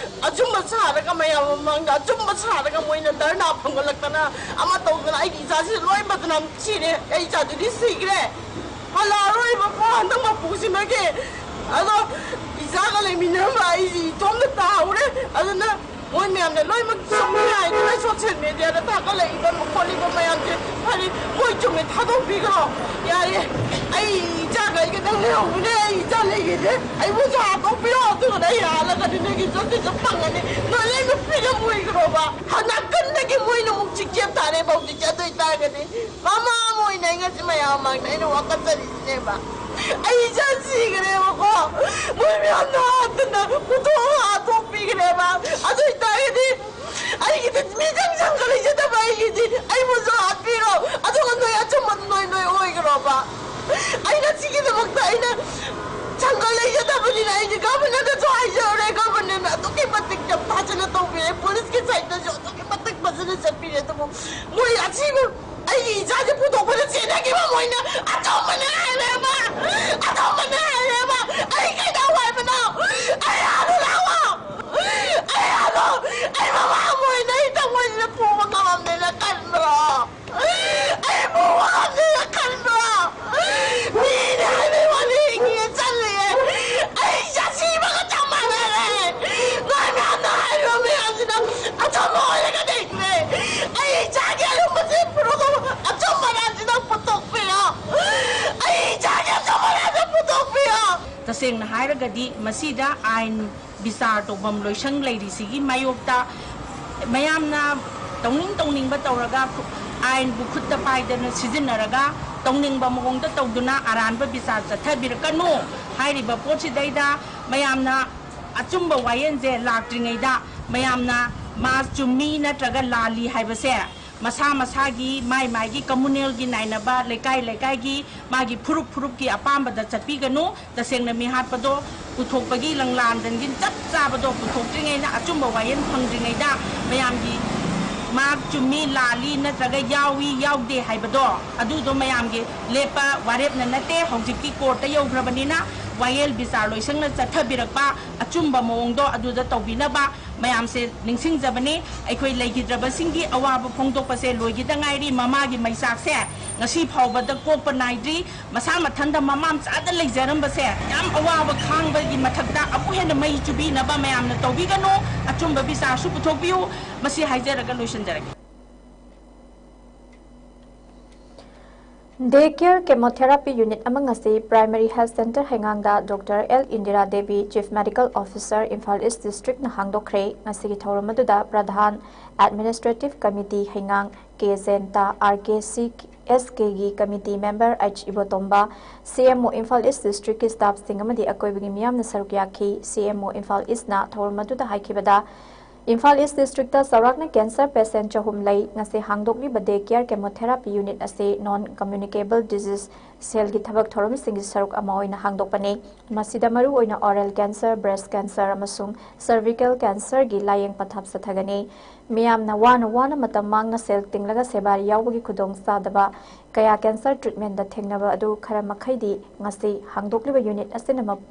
ꯑꯆꯨꯝꯕ ꯁꯥꯔꯒ, ꯃꯌꯥꯝ ꯃꯃꯥꯡꯗ ꯑꯆꯨꯝꯕ ꯁꯥꯔꯒ ꯃꯣꯏꯅ ꯙꯔꯅꯥ ꯐꯝꯒꯠꯂꯛꯇꯅ ꯑꯃ ꯇꯧꯗꯅ ꯑꯩꯒꯤ ꯏꯆꯥꯁꯤꯁꯨ ꯂꯣꯏ ꯕꯗꯅꯥꯝ ꯁꯤꯔꯦ꯫ ꯑꯩ ꯏꯆꯥꯗꯨꯗꯤ ꯁꯤꯈ꯭ꯔꯦ꯫ ꯍꯜꯂꯛꯑꯔꯣꯏꯕꯀꯣ ꯍꯟꯗꯛ ꯃꯄꯨꯁꯤꯃꯒꯤ꯫ ꯑꯗꯣ ꯏꯆꯥꯒ ꯂꯩꯃꯤꯟꯅꯔꯝꯕ ꯑꯩꯁꯤ ꯏꯇꯣꯝꯇ ꯇꯥꯍꯧꯔꯦ꯫ ꯑꯗꯨꯅ ꯃꯣꯏ ꯃꯌꯥꯝꯅ ꯂꯣꯏꯅꯃꯛ ꯆꯨꯝꯃꯤ ꯍꯥꯏꯗꯨꯅ ꯁꯣꯁꯤꯌꯦꯜ ꯃꯦꯗꯤꯌꯥꯗ ꯊꯥꯒꯠꯂꯛꯏꯕ ꯈꯣꯠꯂꯤꯕ ꯃꯌꯥꯝꯁꯦ ꯐꯔꯦ, ꯃꯣꯏ ꯆꯨꯝꯃꯦ, ꯊꯥꯗꯣꯛꯄꯤꯈ꯭ꯔꯣ꯫ ꯌꯥꯔꯦ, ꯑꯩ ꯏꯆꯥꯒ ꯑꯩꯒ ꯅꯪ ꯂꯩꯍꯧꯕꯅꯦ꯫ ꯑꯩ ꯏꯆꯥ ꯂꯩꯈꯤꯗꯦ꯫ ꯑꯩꯕꯨꯁꯨ ꯍꯥꯠꯇꯣꯛꯄꯤꯔꯣ꯫ ꯑꯗꯨꯒꯅ ꯑꯩ ꯍꯥꯠꯂꯒꯗꯤ ꯅꯣꯏꯒꯤ ꯖꯁꯇꯤꯁꯁꯨ ꯐꯪꯒꯅꯤ꯫ ꯅꯣꯏ ꯂꯣꯏꯅꯃꯛ ꯐ꯭ꯔꯤꯗꯝ ꯑꯣꯏꯈ꯭ꯔꯣꯕ꯫ ꯅꯥꯀꯟꯗꯒꯤ ꯃꯣꯏꯅ ꯑꯃꯨꯛ ꯆꯤꯛꯆꯦꯞ ꯊꯥꯔꯦꯕ ꯍꯧꯖꯤꯛꯁꯦ꯫ ꯑꯗꯨ ꯑꯣꯏꯇꯥꯔꯒꯗꯤ ꯃꯃꯥ ꯑꯃ ꯑꯣꯏꯅ ꯑꯩ ꯉꯁꯤ ꯃꯌꯥꯝ ꯃꯃꯥꯡꯗ ꯑꯩꯅ ꯋꯥꯀꯠꯆꯔꯤꯁꯤꯅꯦꯕ꯫ ꯑꯩ ꯏꯆꯥ ꯁꯤꯈ꯭ꯔꯦꯕꯀꯣ꯫ ꯃꯣꯏ ꯃꯌꯥꯝꯅ ꯍꯥꯠꯇꯅ ꯄꯨꯊꯣꯛꯑꯒ ꯍꯥꯠꯇꯣꯛꯄꯤꯈ꯭ꯔꯦꯕ꯫ ꯑꯗꯨ ꯑꯣꯏꯇꯥꯔꯒꯗꯤ ꯑꯩꯒꯤꯗꯤ ꯃꯤꯆꯪ ꯆꯪꯒ ꯂꯩꯖꯗꯕ ꯑꯩꯒꯤꯗꯤ ꯑꯩꯕꯨꯁꯨ ꯍꯥꯠꯄꯤꯔꯣ꯫ ꯑꯗꯨꯒ ꯅꯣꯏ ꯑꯆꯨꯝꯕ ꯅꯣꯏ ꯅꯣꯏ ꯑꯣꯏꯈ꯭ꯔꯣꯕ꯫ ꯑꯩꯅ ꯁꯤꯒꯤꯗꯃꯛꯇ ꯑꯩꯅ ꯁꯪꯒ ꯂꯩꯖꯗꯕꯅꯤꯅ ꯑꯩꯗꯤ ꯒꯚꯔꯅꯔꯗꯁꯨ ꯍꯥꯏꯖꯔꯨꯔꯦ꯫ ꯒꯚꯔꯅꯔꯅ ꯑꯗꯨꯛꯀꯤ ꯃꯇꯤꯛ ꯌꯥꯝ ꯐꯖꯅ ꯇꯧꯕꯤꯔꯦ꯫ ꯄꯨꯂꯤꯁꯀꯤ ꯁꯥꯏꯠꯇꯁꯨ ꯑꯗꯨꯛꯀꯤ ꯃꯇꯤꯛ ꯐꯖꯅ ꯆꯠꯄꯤꯔꯦ꯫ ꯑꯗꯨꯕꯨ ꯃꯣꯏ ꯑꯁꯤꯕꯨ ꯑꯩꯒꯤ ꯏꯆꯥꯁꯦ ꯄꯨꯊꯣꯛꯄꯗ ꯆꯦꯟꯅꯈꯤꯕ ꯃꯣꯏꯅ ꯑꯆꯨꯝꯕꯅꯦ ꯍꯥꯏꯔꯦꯕ꯫ ꯑꯆꯨꯝꯕꯅꯦ ꯍꯥꯏꯔꯦꯕ꯫ ꯑꯩ ꯀꯩꯗꯧ ꯍꯥꯏꯕꯅꯣ? ꯑꯩ ꯍꯥꯠꯂꯨ ꯂꯥꯛꯑꯣ꯫ ꯑꯩ ꯍꯥꯠꯂꯨ꯫ ꯑꯩ ꯃꯃꯥ ꯑꯃ ꯑꯣꯏꯅ ꯑꯩ ꯊꯃꯣꯏꯁꯤꯗ ꯄꯨꯕ ꯉꯝꯃꯝꯗꯦꯅ ꯈꯟꯕ꯭ꯔꯣ? ꯑꯩ ꯄꯨꯕ ꯉꯝꯗꯦꯅ ꯈꯟꯕ꯭ꯔꯣ? ꯃꯤꯅꯦ ꯍꯥꯏꯕꯩ ꯋꯥꯅꯤ ꯍꯤꯡꯉꯤꯌꯦ ꯆꯠꯂꯤꯌꯦ꯫ ꯑꯩ ꯆꯥꯁꯤꯕꯒ ꯆꯞ ꯃꯥꯟꯅꯔꯦ꯫ ꯅꯣꯏ ꯃꯌꯥꯝꯅ ꯍꯥꯏꯔꯤꯕ ꯃꯌꯥꯝꯁꯤꯅ ꯑꯆꯨꯝꯕ ꯑꯣꯏꯔꯒꯗꯤ ꯑꯩ ꯏꯆꯥꯒꯤ ꯑꯔꯨꯝꯕꯁꯦ ꯄꯨꯔꯛꯑꯣ꯫ ꯑꯆꯨꯝꯕ ꯃꯌꯥꯝꯁꯤꯅ ꯄꯨꯊꯣꯛꯄꯤꯌꯣ꯫ ꯑꯩ ꯏꯆꯥꯒꯤ ꯑꯆꯨꯝꯕ ꯃꯌꯥꯝꯁꯦ ꯄꯨꯊꯣꯛꯄꯤꯌꯣ꯫ ꯇꯁꯦꯡꯅ ꯍꯥꯏꯔꯒꯗꯤ ꯃꯁꯤꯗ ꯑꯥꯏꯟ ꯕꯤꯆꯥꯔ ꯇꯧꯐꯝ ꯂꯣꯏꯁꯪ ꯂꯩꯔꯤꯁꯤꯒꯤ ꯃꯥꯌꯣꯛꯇ ꯃꯌꯥꯝꯅ ꯇꯧꯅꯤꯡ ꯇꯧꯅꯤꯡꯕ ꯇꯧꯔꯒ ꯑꯥꯏꯟꯕꯨ ꯈꯨꯠꯇ ꯄꯥꯏꯗꯅ ꯁꯤꯖꯤꯟꯅꯔꯒ ꯇꯧꯅꯤꯡꯕ ꯃꯑꯣꯡꯗ ꯇꯧꯗꯨꯅ ꯑꯔꯥꯟꯕ ꯕꯤꯆꯥꯔ ꯆꯠꯊꯕꯤꯔꯛꯀꯅꯨ꯫ ꯍꯥꯏꯔꯤꯕ ꯄꯣꯠꯁꯤꯗꯩꯗ ꯃꯌꯥꯝꯅ ꯑꯆꯨꯝꯕ ꯋꯥꯌꯦꯜꯁꯦ ꯂꯥꯛꯇ꯭ꯔꯤꯉꯩꯗ ꯃꯌꯥꯝꯅ ꯃꯥ ꯆꯨꯝꯃꯤ ꯅꯠꯇ꯭ꯔꯒ ꯂꯥꯜꯂꯤ ꯍꯥꯏꯕꯁꯦ ꯃꯁꯥ ꯃꯁꯥꯒꯤ, ꯃꯥꯏ ꯃꯥꯏꯒꯤ ꯀꯝꯃꯨꯅꯦꯜꯒꯤ ꯅꯥꯏꯅꯕ, ꯂꯩꯀꯥꯏ ꯂꯩꯀꯥꯏꯒꯤ ꯃꯥꯒꯤ ꯐꯨꯔꯨꯞ ꯐꯨꯔꯨꯞꯀꯤ ꯑꯄꯥꯝꯕꯗ ꯆꯠꯄꯤꯒꯅꯨ꯫ ꯇꯁꯦꯡꯅ ꯃꯤꯍꯥꯠꯄꯗꯣ ꯄꯨꯊꯣꯛꯄꯒꯤ ꯂꯪꯂꯥꯟꯗꯟꯒꯤ ꯆꯞ ꯆꯥꯕꯗꯣ ꯄꯨꯊꯣꯛꯇ꯭ꯔꯤꯉꯩꯗ, ꯑꯆꯨꯝꯕ ꯋꯥꯌꯦꯜ ꯐꯪꯗ꯭ꯔꯤꯉꯩꯗ ꯃꯌꯥꯝꯒꯤ ꯃꯥ ꯆꯨꯝꯃꯤ ꯂꯥꯜꯂꯤ ꯅꯠꯇ꯭ꯔꯒ ꯌꯥꯎꯏ ꯌꯥꯎꯗꯦ ꯍꯥꯏꯕꯗꯣ ꯑꯗꯨꯗꯣ ꯃꯌꯥꯝꯒꯤ ꯂꯦꯞꯄ ꯋꯥꯔꯦꯞꯅ ꯅꯠꯇꯦ꯫ ꯍꯧꯖꯤꯛꯇꯤ ꯀꯣꯔꯠꯇ ꯌꯧꯈ꯭ꯔꯕꯅꯤꯅ ꯋꯥꯌꯦꯜ ꯕꯤꯆꯥꯔ ꯂꯣꯏꯁꯪꯅ ꯆꯠꯊꯕꯤꯔꯛꯄ ꯑꯆꯨꯝꯕ ꯃꯑꯣꯡꯗꯣ ꯑꯗꯨꯗ ꯇꯧꯕꯤꯅꯕ ꯃꯌꯥꯝꯁꯦ ꯅꯤꯡꯁꯤꯡꯖꯕꯅꯤ꯫ ꯑꯩꯈꯣꯏ ꯂꯩꯈꯤꯗ꯭ꯔꯕꯁꯤꯡꯒꯤ ꯑꯋꯥꯕ ꯐꯣꯡꯗꯣꯛꯄꯁꯦ ꯂꯣꯏꯈꯤꯗ ꯉꯥꯏꯔꯤ꯫ ꯃꯃꯥꯒꯤ ꯃꯩꯆꯥꯛꯁꯦ ꯉꯁꯤ ꯐꯥꯎꯕꯗ ꯀꯣꯛꯄ ꯅꯥꯏꯗ꯭ꯔꯤ꯫ ꯃꯁꯥ ꯃꯊꯟꯇ ꯃꯃꯥ ꯃꯆꯥꯗ ꯂꯩꯖꯔꯝꯕꯁꯦ ꯌꯥꯝ ꯑꯋꯥꯕ ꯈꯥꯡꯕꯒꯤ ꯃꯊꯛꯇ ꯑꯃꯨꯛ ꯍꯦꯟꯅ ꯃꯩ ꯆꯨꯕꯤꯅꯕ ꯃꯌꯥꯝꯅ ꯇꯧꯕꯤꯒꯅꯨ꯫ ꯑꯆꯨꯝꯕ ꯕꯤꯆꯥꯔꯁꯨ ꯄꯨꯊꯣꯛꯄꯤꯌꯨ꯫ ꯃꯁꯤ ꯍꯥꯏꯖꯔꯒ ꯂꯣꯏꯁꯤꯟꯖꯔꯒꯦ꯫ Day Care Chemotherapy Unit ꯑꯃ ꯉꯁꯤ Primary Health Centre ꯍꯩꯉꯥꯡꯗ Doctor L Indira Devi, Chief Medical Officer, Imphal East District ꯅ ꯍꯥꯡꯗꯣꯛꯈ꯭ꯔꯦ꯫ ꯉꯁꯤꯒꯤ ꯊꯧꯔꯝ ꯑꯗꯨꯗ ꯄ꯭ꯔꯙꯥꯟ, Administrative Committee ꯍꯩꯉꯥꯡ, K ꯖꯌꯟꯇ, R K C S K ꯒꯤ Committee Member H ꯏꯕꯣꯇꯣꯝꯕ, C M O Imphal East District ꯀꯤ staff ꯁꯤꯡ ꯑꯃꯗꯤ ꯑꯀꯣꯏꯕꯒꯤ ꯃꯤꯌꯥꯝꯅ ꯁꯔꯨꯛ ꯌꯥꯈꯤ꯫ C M O Imphal East ꯅ ꯊꯧꯔꯝ ꯑꯗꯨꯗ ꯍꯥꯏꯈꯤꯕꯗ, ꯏꯝꯐꯥꯜ ꯏꯁ ꯗꯤꯁꯇ꯭ꯔꯤꯛꯇ ꯆꯥꯎꯔꯥꯛꯅ cancer patient ꯆꯍꯨꯝ ꯂꯩ꯫ ꯉꯁꯤ ꯍꯥꯡꯗꯣꯛꯂꯤꯕ Day Care Chemotherapy Unit ꯑꯁꯤ Non Communicable Disease Cell ꯒꯤ ꯊꯕꯛ ꯊꯧꯔꯝꯁꯤꯡꯒꯤ ꯁꯔꯨꯛ ꯑꯃ ꯑꯣꯏꯅ ꯍꯥꯡꯗꯣꯛꯄꯅꯤ꯫ ꯃꯁꯤꯗ ꯃꯔꯨꯑꯣꯏꯅ oral cancer, breast cancer ꯑꯃꯁꯨꯡ cervical cancer ꯒꯤ ꯂꯥꯌꯦꯡ ꯄꯊꯥꯞ ꯆꯠꯊꯒꯅꯤ꯫ ꯃꯤꯌꯥꯝꯅ ꯋꯥꯅ ꯋꯥꯅ ꯃꯇꯝ ꯃꯥꯡꯅ ꯁꯦꯜ ꯇꯤꯡꯂꯒ ꯁꯦꯕꯥ ꯌꯥꯎꯕꯒꯤ ꯈꯨꯗꯣꯡꯆꯥꯗꯕ ꯀꯌꯥ cancer treatment ꯗ ꯊꯦꯡꯅꯕ ꯑꯗꯨ ꯈꯔ ꯃꯈꯩꯗꯤ ꯉꯁꯤ ꯍꯥꯡꯗꯣꯛꯂꯤꯕ unit ꯑꯁꯤꯅ ꯃꯞ-,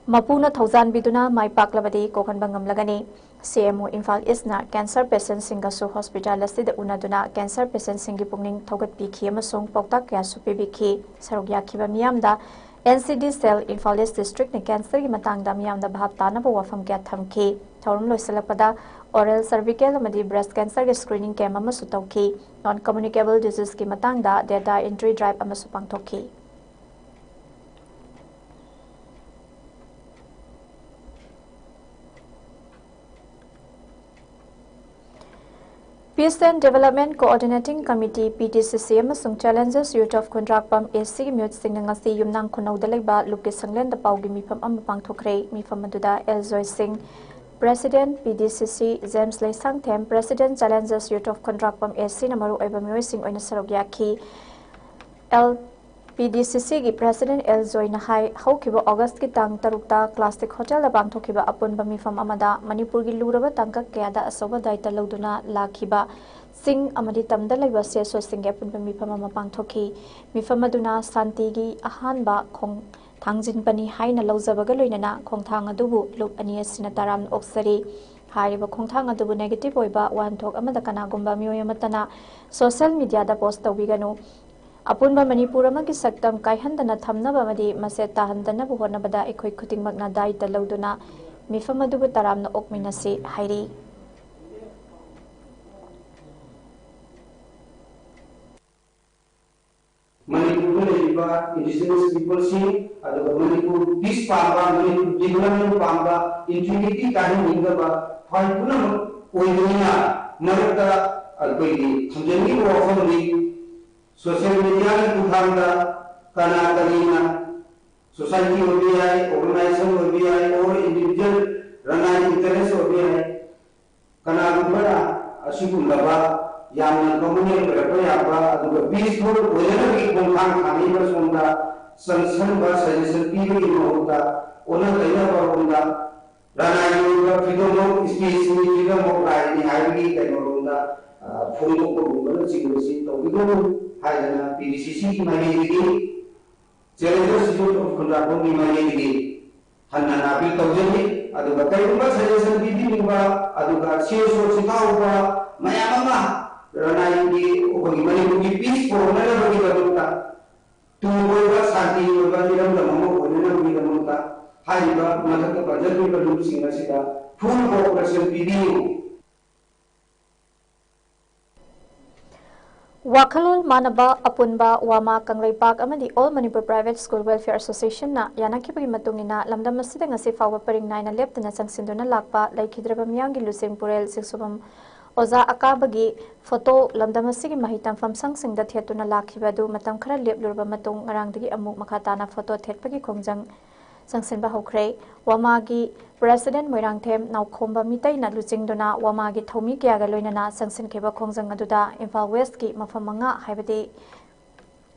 ꯃꯄꯨꯅ ꯊꯧꯖꯥꯟꯕꯤꯗꯨꯅ ꯃꯥꯏ ꯄꯥꯛꯂꯕꯗꯤ ꯀꯣꯛꯍꯟꯕ ꯉꯝꯂꯒꯅꯤ꯫ C M O Imphal ꯏꯁꯅ cancer patient ꯁꯤꯡꯒꯁꯨ hospital ꯑꯁꯤꯗ ꯎꯅꯗꯨꯅ cancer patient ꯁꯤꯡꯒꯤ ꯄꯨꯛꯅꯤꯡ ꯊꯧꯒꯠꯄꯤꯈꯤ ꯑꯃꯁꯨꯡ ꯄꯥꯎꯇꯥꯛ ꯀꯌꯥꯁꯨ ꯄꯤꯕꯤꯈꯤ꯫ ꯁꯔꯨꯛ ꯌꯥꯈꯤꯕ ꯃꯤꯌꯥꯝꯗ N C D cell Imphal ꯏꯁ ꯗꯤꯁꯇ꯭ꯔꯤꯛꯅ cancer ꯒꯤ ꯃꯇꯥꯡꯗ ꯃꯤꯌꯥꯝꯗ ꯚꯥꯞ ꯇꯥꯅꯕ ꯋꯥꯐꯝ ꯀꯌꯥ ꯊꯝꯈꯤ꯫ ꯊꯧꯔꯝ ꯂꯣꯏꯁꯤꯜꯂꯛꯄꯗ oral, cervical ꯑꯃꯗꯤ breast cancer ꯒꯤ screening camp ꯑꯃꯁꯨ ꯇꯧꯈꯤ꯫ Non communicable disease ꯀꯤ ꯃꯇꯥꯡꯗ data entry drive ꯑꯃꯁꯨ ꯄꯥꯡꯊꯣꯛꯈꯤ꯫ Peace and Development Coordinating Committee, P D C C, ꯑꯃꯁꯨꯡ Challengers Youth of Khundrakpam, A C ꯒꯤ ꯃꯤꯍꯨꯠꯁꯤꯡꯅ ꯉꯁꯤ ꯌꯨꯝꯅꯥꯡ ꯈꯨꯅꯧꯗ ꯂꯩꯕ ꯂꯨꯞꯀꯤ ꯁꯪꯂꯦꯟꯗ ꯄꯥꯎꯒꯤ ꯃꯤꯐꯝ ꯑꯃ ꯄꯥꯡꯊꯣꯛꯈ꯭ꯔꯦ꯫ ꯃꯤꯐꯝ ꯑꯗꯨꯗ ꯑꯦꯜ ꯖꯣꯏ ꯁꯤꯡ, President, P D C C, James Leishangthem, President, Challengers Youth of Khundrakpam, A C ꯅ ꯃꯔꯨꯑꯣꯏꯕ ꯃꯤꯑꯣꯏꯁꯤꯡ ꯑꯣꯏꯅ ꯁꯔꯨꯛ ꯌꯥꯈꯤ꯫ L P D C C ꯒꯤ President ꯑꯦꯜ ꯖꯣꯏꯅ ꯍꯥꯏ, ꯍꯧꯈꯤꯕ ꯑꯣꯒꯁꯀꯤ ꯇꯥꯡ ꯇꯔꯨꯛꯇ ꯀ꯭ꯂꯥꯁꯤꯛ ꯍꯣꯇꯦꯜꯗ ꯄꯥꯡꯊꯣꯛꯈꯤꯕ ꯑꯄꯨꯟꯕ ꯃꯤꯐꯝ ꯑꯃꯗ ꯃꯅꯤꯄꯨꯔꯒꯤ ꯂꯨꯔꯕ ꯇꯥꯡꯀꯛ ꯀꯌꯥꯗ ꯑꯆꯧꯕ ꯗꯥꯏꯇ ꯂꯧꯗꯨꯅ ꯂꯥꯛꯈꯤꯕ ꯆꯤꯡ ꯑꯃꯗꯤ ꯇꯝꯗ ꯂꯩꯕ ꯁꯤ ꯑꯦꯁ ꯑꯣꯁꯤꯡꯒꯤ ꯑꯄꯨꯟꯕ ꯃꯤꯐꯝ ꯑꯃ ꯄꯥꯡꯊꯣꯛꯈꯤ꯫ ꯃꯤꯐꯝ ꯑꯗꯨꯅ ꯁꯥꯟꯇꯤꯒꯤ ꯑꯍꯥꯟꯕ ꯈꯣꯡ ꯊꯥꯡꯖꯤꯟꯕꯅꯤ ꯍꯥꯏꯅ ꯂꯧꯖꯕꯒ ꯂꯣꯏꯅꯅ ꯈꯣꯡꯊꯥꯡ ꯑꯗꯨꯕꯨ ꯂꯨꯞ ꯑꯅꯤ ꯑꯁꯤꯅ ꯇꯔꯥꯝꯅ ꯑꯣꯛꯆꯔꯤ꯫ ꯍꯥꯏꯔꯤꯕ ꯈꯣꯡꯊꯥꯡ ꯑꯗꯨꯕꯨ negative ꯑꯣꯏꯕ ꯋꯥꯍꯟꯊꯣꯛ ꯑꯃꯗ ꯀꯅꯥꯒꯨꯝꯕ ꯃꯤꯑꯣꯏ ꯑꯃꯠꯇꯅ social media ꯗ post ꯇꯧꯕꯤꯒꯅꯨ꯫ ꯑꯄꯨꯟꯕ ꯃꯅꯤꯄꯨꯔ ꯑꯃꯒꯤ ꯁꯛꯇꯝ ꯀꯥꯏꯍꯟꯗꯅ ꯊꯝꯅꯕ ꯑꯃꯗꯤ ꯃꯁꯦ ꯇꯥꯍꯟꯗꯅꯕ ꯍꯣꯠꯅꯕꯗ ꯑꯩꯈꯣꯏ ꯈꯨꯗꯤꯡꯃꯛꯅ ꯗꯥꯏꯇ ꯂꯧꯗꯨꯅ ꯃꯤꯐꯝ ꯑꯗꯨꯕꯨ ꯇꯔꯥꯝꯅ ꯑꯣꯛꯃꯤꯟꯅꯁꯤ ꯍꯥꯏꯔꯤ꯫ ꯃꯅꯤꯄꯨꯔꯗ ꯂꯩꯔꯤꯕ indigenous people ꯁꯤꯡ, ꯑꯗꯨꯒ ꯃꯅꯤꯄꯨꯔ peace ꯄꯥꯝꯕ, ꯃꯅꯤꯄꯨꯔ development ꯄꯥꯝꯕ, integrity ꯀꯥꯏꯍꯟꯅꯤꯡꯗꯕ ꯈ꯭ꯋꯥꯏ ꯄꯨꯝꯅꯃꯛ ꯑꯣꯏꯕꯅꯤꯅ, ꯃꯔꯛꯇ ꯑꯩꯈꯣꯏꯒꯤ ꯊꯝꯖꯅꯤꯡꯕ ꯋꯥꯐꯝꯗꯤ, social media ꯒꯤ ꯈꯨꯠꯊꯥꯡꯗ ꯀꯅꯥ ꯀꯔꯤꯅ, society ꯑꯣꯏꯕ ꯌꯥꯏ, organization ꯑꯣꯏꯕ ꯌꯥꯏ, or individual ꯔꯅꯥꯏ interest ꯑꯣꯏꯕ ꯌꯥꯏ, ꯀꯅꯥꯒꯨꯝꯕꯅ ꯑꯁꯤꯒꯨꯝꯂꯕ ꯌꯥꯝꯅ ꯀꯃꯟ ꯑꯣꯏꯔꯛꯄ ꯌꯥꯕ, ꯑꯗꯨꯒ peaceful ꯑꯣꯏꯅꯅꯕꯒꯤ ꯈꯣꯡꯊꯥꯡ ꯊꯥꯡꯉꯤꯕ ꯁꯣꯝꯗ ꯆꯪꯁꯟꯕ, suggestion ꯄꯤꯕꯒꯤ ꯃꯍꯨꯠꯇ ꯑꯣꯟꯅ ꯇꯩꯅꯕꯔꯣꯝꯗ, ꯔꯅꯥꯏꯒꯤ ꯑꯣꯏꯕ freedom of speech ꯅꯤ, freedom of right ꯅꯤ ꯍꯥꯏꯕꯒꯤ ꯀꯩꯅꯣꯔꯣꯝꯗ, ꯑ, ꯐꯣꯡꯗꯣꯛꯄꯒꯨꯝꯕꯅꯆꯤꯡꯕꯁꯤ ꯇꯧꯕꯤꯒꯅꯨ ꯍꯥꯏꯗꯅ P D C C ꯒꯤ ꯃꯥꯏꯀꯩꯗꯒꯤ, Challengers Youth of ꯈꯨꯟꯗ꯭ꯔꯥꯛꯄꯝꯒꯤ ꯃꯥꯏꯀꯩꯗꯒꯤ ꯍꯟꯅ ꯍꯟꯅ appeal ꯇꯧꯖꯔꯤ꯫ ꯑꯗꯨꯒ ꯀꯔꯤꯒꯨꯝꯕ suggestion ꯄꯤꯕꯤꯅꯤꯡꯕ, ꯑꯗꯨꯒ C S O ꯁꯤꯡ ꯌꯥꯎꯕ ꯃꯌꯥꯝ ꯑꯃ ꯔꯅꯥꯏꯒꯤ ꯑꯩꯈꯣꯏꯒꯤ ꯃꯅꯤꯄꯨꯔꯒꯤ peace ꯄꯨꯔꯛꯅꯅꯕꯒꯤꯗꯃꯛꯇ, ꯇꯨꯡ ꯀꯣꯏꯕ ꯁꯥꯟꯇꯤ ꯑꯣꯏꯕ ꯏꯔꯝꯗꯝ ꯑꯃ ꯑꯣꯏꯅꯅꯕꯒꯤꯗꯃꯛꯇ ꯍꯥꯏꯔꯤꯕ ꯃꯊꯛꯇ ꯄꯟꯖꯈ꯭ꯔꯤꯕ ꯂꯨꯞꯁꯤꯡ ꯑꯁꯤꯗ full cooperation ꯄꯤꯕꯤꯌꯨ꯫ ꯋꯥꯈꯜꯂꯣꯟ ꯃꯥꯟꯅꯕ ꯑꯄꯨꯟꯕ ꯋꯥꯃꯥ ꯀꯪꯂꯩꯄꯥꯛ ꯑꯃꯗꯤ All Manipur Private School Welfare Association ꯅ ꯌꯥꯅꯈꯤꯕꯒꯤ ꯃꯇꯨꯡ ꯏꯟꯅ ꯂꯝꯗꯝ ꯑꯁꯤꯗ ꯉꯁꯤ ꯐꯥꯎꯕ ꯄꯔꯤꯡ ꯅꯥꯏꯅ ꯂꯦꯞꯇꯅ ꯆꯪꯁꯤꯟꯗꯨꯅ ꯂꯥꯛꯄ ꯂꯩꯈꯤꯗ꯭ꯔꯕ ꯃꯤꯌꯥꯝꯒꯤ ꯂꯨꯆꯤꯡ ꯄꯨꯔꯦꯜ ꯆꯤꯡꯁꯨꯕꯝ ꯑꯣꯖꯥ ꯑꯀꯥꯕꯒꯤ ꯐꯣꯇꯣ ꯂꯝꯗꯝ ꯑꯁꯤꯒꯤ ꯃꯍꯩ ꯇꯝꯐꯝ ꯁꯪꯁꯤꯡꯗ ꯊꯦꯠꯇꯨꯅ ꯂꯥꯛꯈꯤꯕ ꯑꯗꯨ ꯃꯇꯝ ꯈꯔ ꯂꯦꯞꯂꯨꯔꯕ ꯃꯇꯨꯡ ꯉꯔꯥꯡꯗꯒꯤ ꯑꯃꯨꯛ ꯃꯈꯥ ꯇꯥꯅ ꯐꯣꯇꯣ ꯊꯦꯠꯄꯒꯤ ꯈꯣꯡꯖꯪ ꯆꯪꯁꯤꯟꯕ ꯍꯧꯈ꯭ꯔꯦ꯫ ꯋꯥꯃꯥꯒꯤ ꯄ꯭ꯔꯦꯁꯤꯗꯦꯟꯠ ꯃꯣꯏꯔꯥꯡꯊꯦꯝ ꯅꯥꯎꯈꯣꯝꯕ ꯃꯤꯇꯩꯅ ꯂꯨꯆꯤꯡꯗꯨꯅ ꯋꯥꯃꯥꯒꯤ ꯊꯧꯃꯤ ꯀꯌꯥꯒ ꯂꯣꯏꯅꯅ ꯆꯪꯁꯤꯟꯈꯤꯕ ꯈꯣꯡꯖꯪ ꯑꯗꯨꯗ ꯏꯝꯐꯥꯜ ꯋꯦꯁ꯭ꯠꯀꯤ ꯃꯐꯝ ꯃꯉꯥ, ꯍꯥꯏꯕꯗꯤ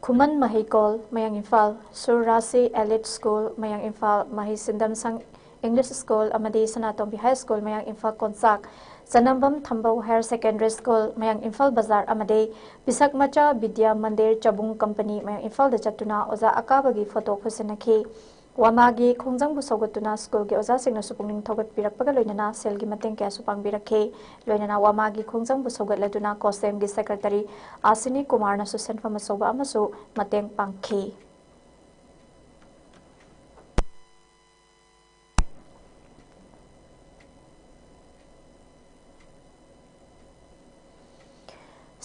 ꯈꯨꯃꯟ ꯃꯍꯩꯀꯣꯜ, ꯃꯌꯥꯡ ꯏꯝꯐꯥꯜ, ꯁꯨꯔ ꯔꯥꯁꯤ ꯑꯦꯂꯤꯠ ꯁ꯭ꯀꯨꯜ, ꯃꯌꯥꯡ ꯏꯝꯐꯥꯜ, ꯃꯍꯩ ꯁꯤꯟꯗꯝ ꯁꯪ ꯏꯪꯂꯤꯁ ꯁ꯭ꯀꯨꯜ ꯑꯃꯗꯤ ꯁꯅꯥꯇꯣꯝꯕꯤ ꯍꯥꯏ ꯁ꯭ꯀꯨꯜ, ꯃꯌꯥꯡ ꯏꯝꯐꯥꯜ ꯀꯣꯟꯆꯥꯛ, ꯆꯅꯝꯕꯝ ꯊꯝꯕꯧ ꯍꯥꯌꯔ ꯁꯦꯀꯦꯟꯗꯔꯤ ꯁ꯭ꯀꯨꯜ, ꯃꯌꯥꯡ ꯏꯝꯐꯥꯜ ꯕꯖꯥꯔ ꯑꯃꯗꯤ ꯄꯤꯁꯛ ꯃꯆꯥ ꯕꯤꯗ꯭ꯌꯥ ꯃꯟꯗꯤꯔ ꯆꯕꯨꯡ ꯀꯝꯄꯅꯤ, ꯃꯌꯥꯡ ꯏꯝꯐꯥꯜꯗ ꯆꯠꯇꯨꯅ ꯑꯣꯖꯥ ꯑꯀꯥꯕꯒꯤ ꯐꯣꯇꯣ ꯈꯨꯠꯁꯤꯟꯅꯈꯤ꯫ ꯋꯥꯃꯥꯒꯤ ꯈꯣꯡꯖꯪꯕꯨ ꯁꯧꯒꯠꯇꯨꯅ ꯁ꯭ꯀꯨꯜꯒꯤ ꯑꯣꯖꯥꯁꯤꯡꯅꯁꯨ ꯄꯨꯛꯅꯤꯡ ꯊꯧꯒꯠꯄꯤꯔꯛꯄꯒ ꯂꯣꯏꯅꯅ ꯁꯦꯜꯒꯤ ꯃꯇꯦꯡ ꯀꯌꯥꯁꯨ ꯄꯥꯡꯕꯤꯔꯛꯈꯤ꯫ ꯂꯣꯏꯅꯅ ꯋꯥꯃꯥꯒꯤ ꯈꯣꯡꯖꯪꯕꯨ ꯁꯧꯒꯠꯂꯗꯨꯅ ꯀꯣꯁꯦꯝꯒꯤ ꯁꯦꯀ꯭ꯔꯦꯇꯔꯤ ꯑꯥꯁꯤꯅꯤ ꯀꯨꯃꯥꯔꯅꯁꯨ ꯁꯦꯟꯐꯝ ꯑꯆꯧꯕ ꯑꯃꯁꯨ ꯃꯇꯦꯡ ꯄꯥꯡꯈꯤ꯫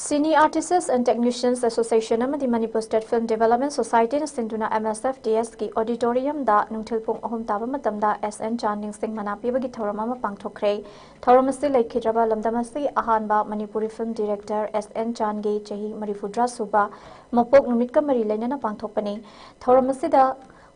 Cine Artists and Technicians Association ꯑꯃꯗꯤ Manipur State Film Development Societyꯅ ꯁꯤꯟꯗꯨꯅ MSFDSꯀꯤ auditoriumꯗ ꯅꯨꯡꯊꯤꯜ ꯄꯨꯡ ꯑꯍꯨꯝ ꯇꯥꯕ ꯃꯇꯝꯗ S N ꯆꯥꯟ ꯅꯤꯡꯁꯤꯡ ꯃꯅꯥ ꯄꯤꯕꯒꯤ ꯊꯧꯔꯝ ꯑꯃ ꯄꯥꯡꯊꯣꯛꯈ꯭ꯔꯦ꯫ ꯊꯧꯔꯝ ꯑꯁꯤ ꯂꯩꯈꯤꯗ꯭ꯔꯕ ꯂꯝꯗꯝ ꯑꯁꯤꯒꯤ ꯑꯍꯥꯟꯕ Manipuri film director S N ꯆꯥꯟꯒꯤ ꯆꯍꯤ ꯃꯔꯤꯐꯨꯇꯔꯥ ꯁꯨꯕ ꯃꯄꯣꯛ ꯅꯨꯃꯤꯠꯀ ꯃꯔꯤ ꯂꯩꯅꯅ ꯄꯥꯡꯊꯣꯛꯄꯅꯤ꯫ ꯊꯧꯔꯝ ꯑꯁꯤꯗ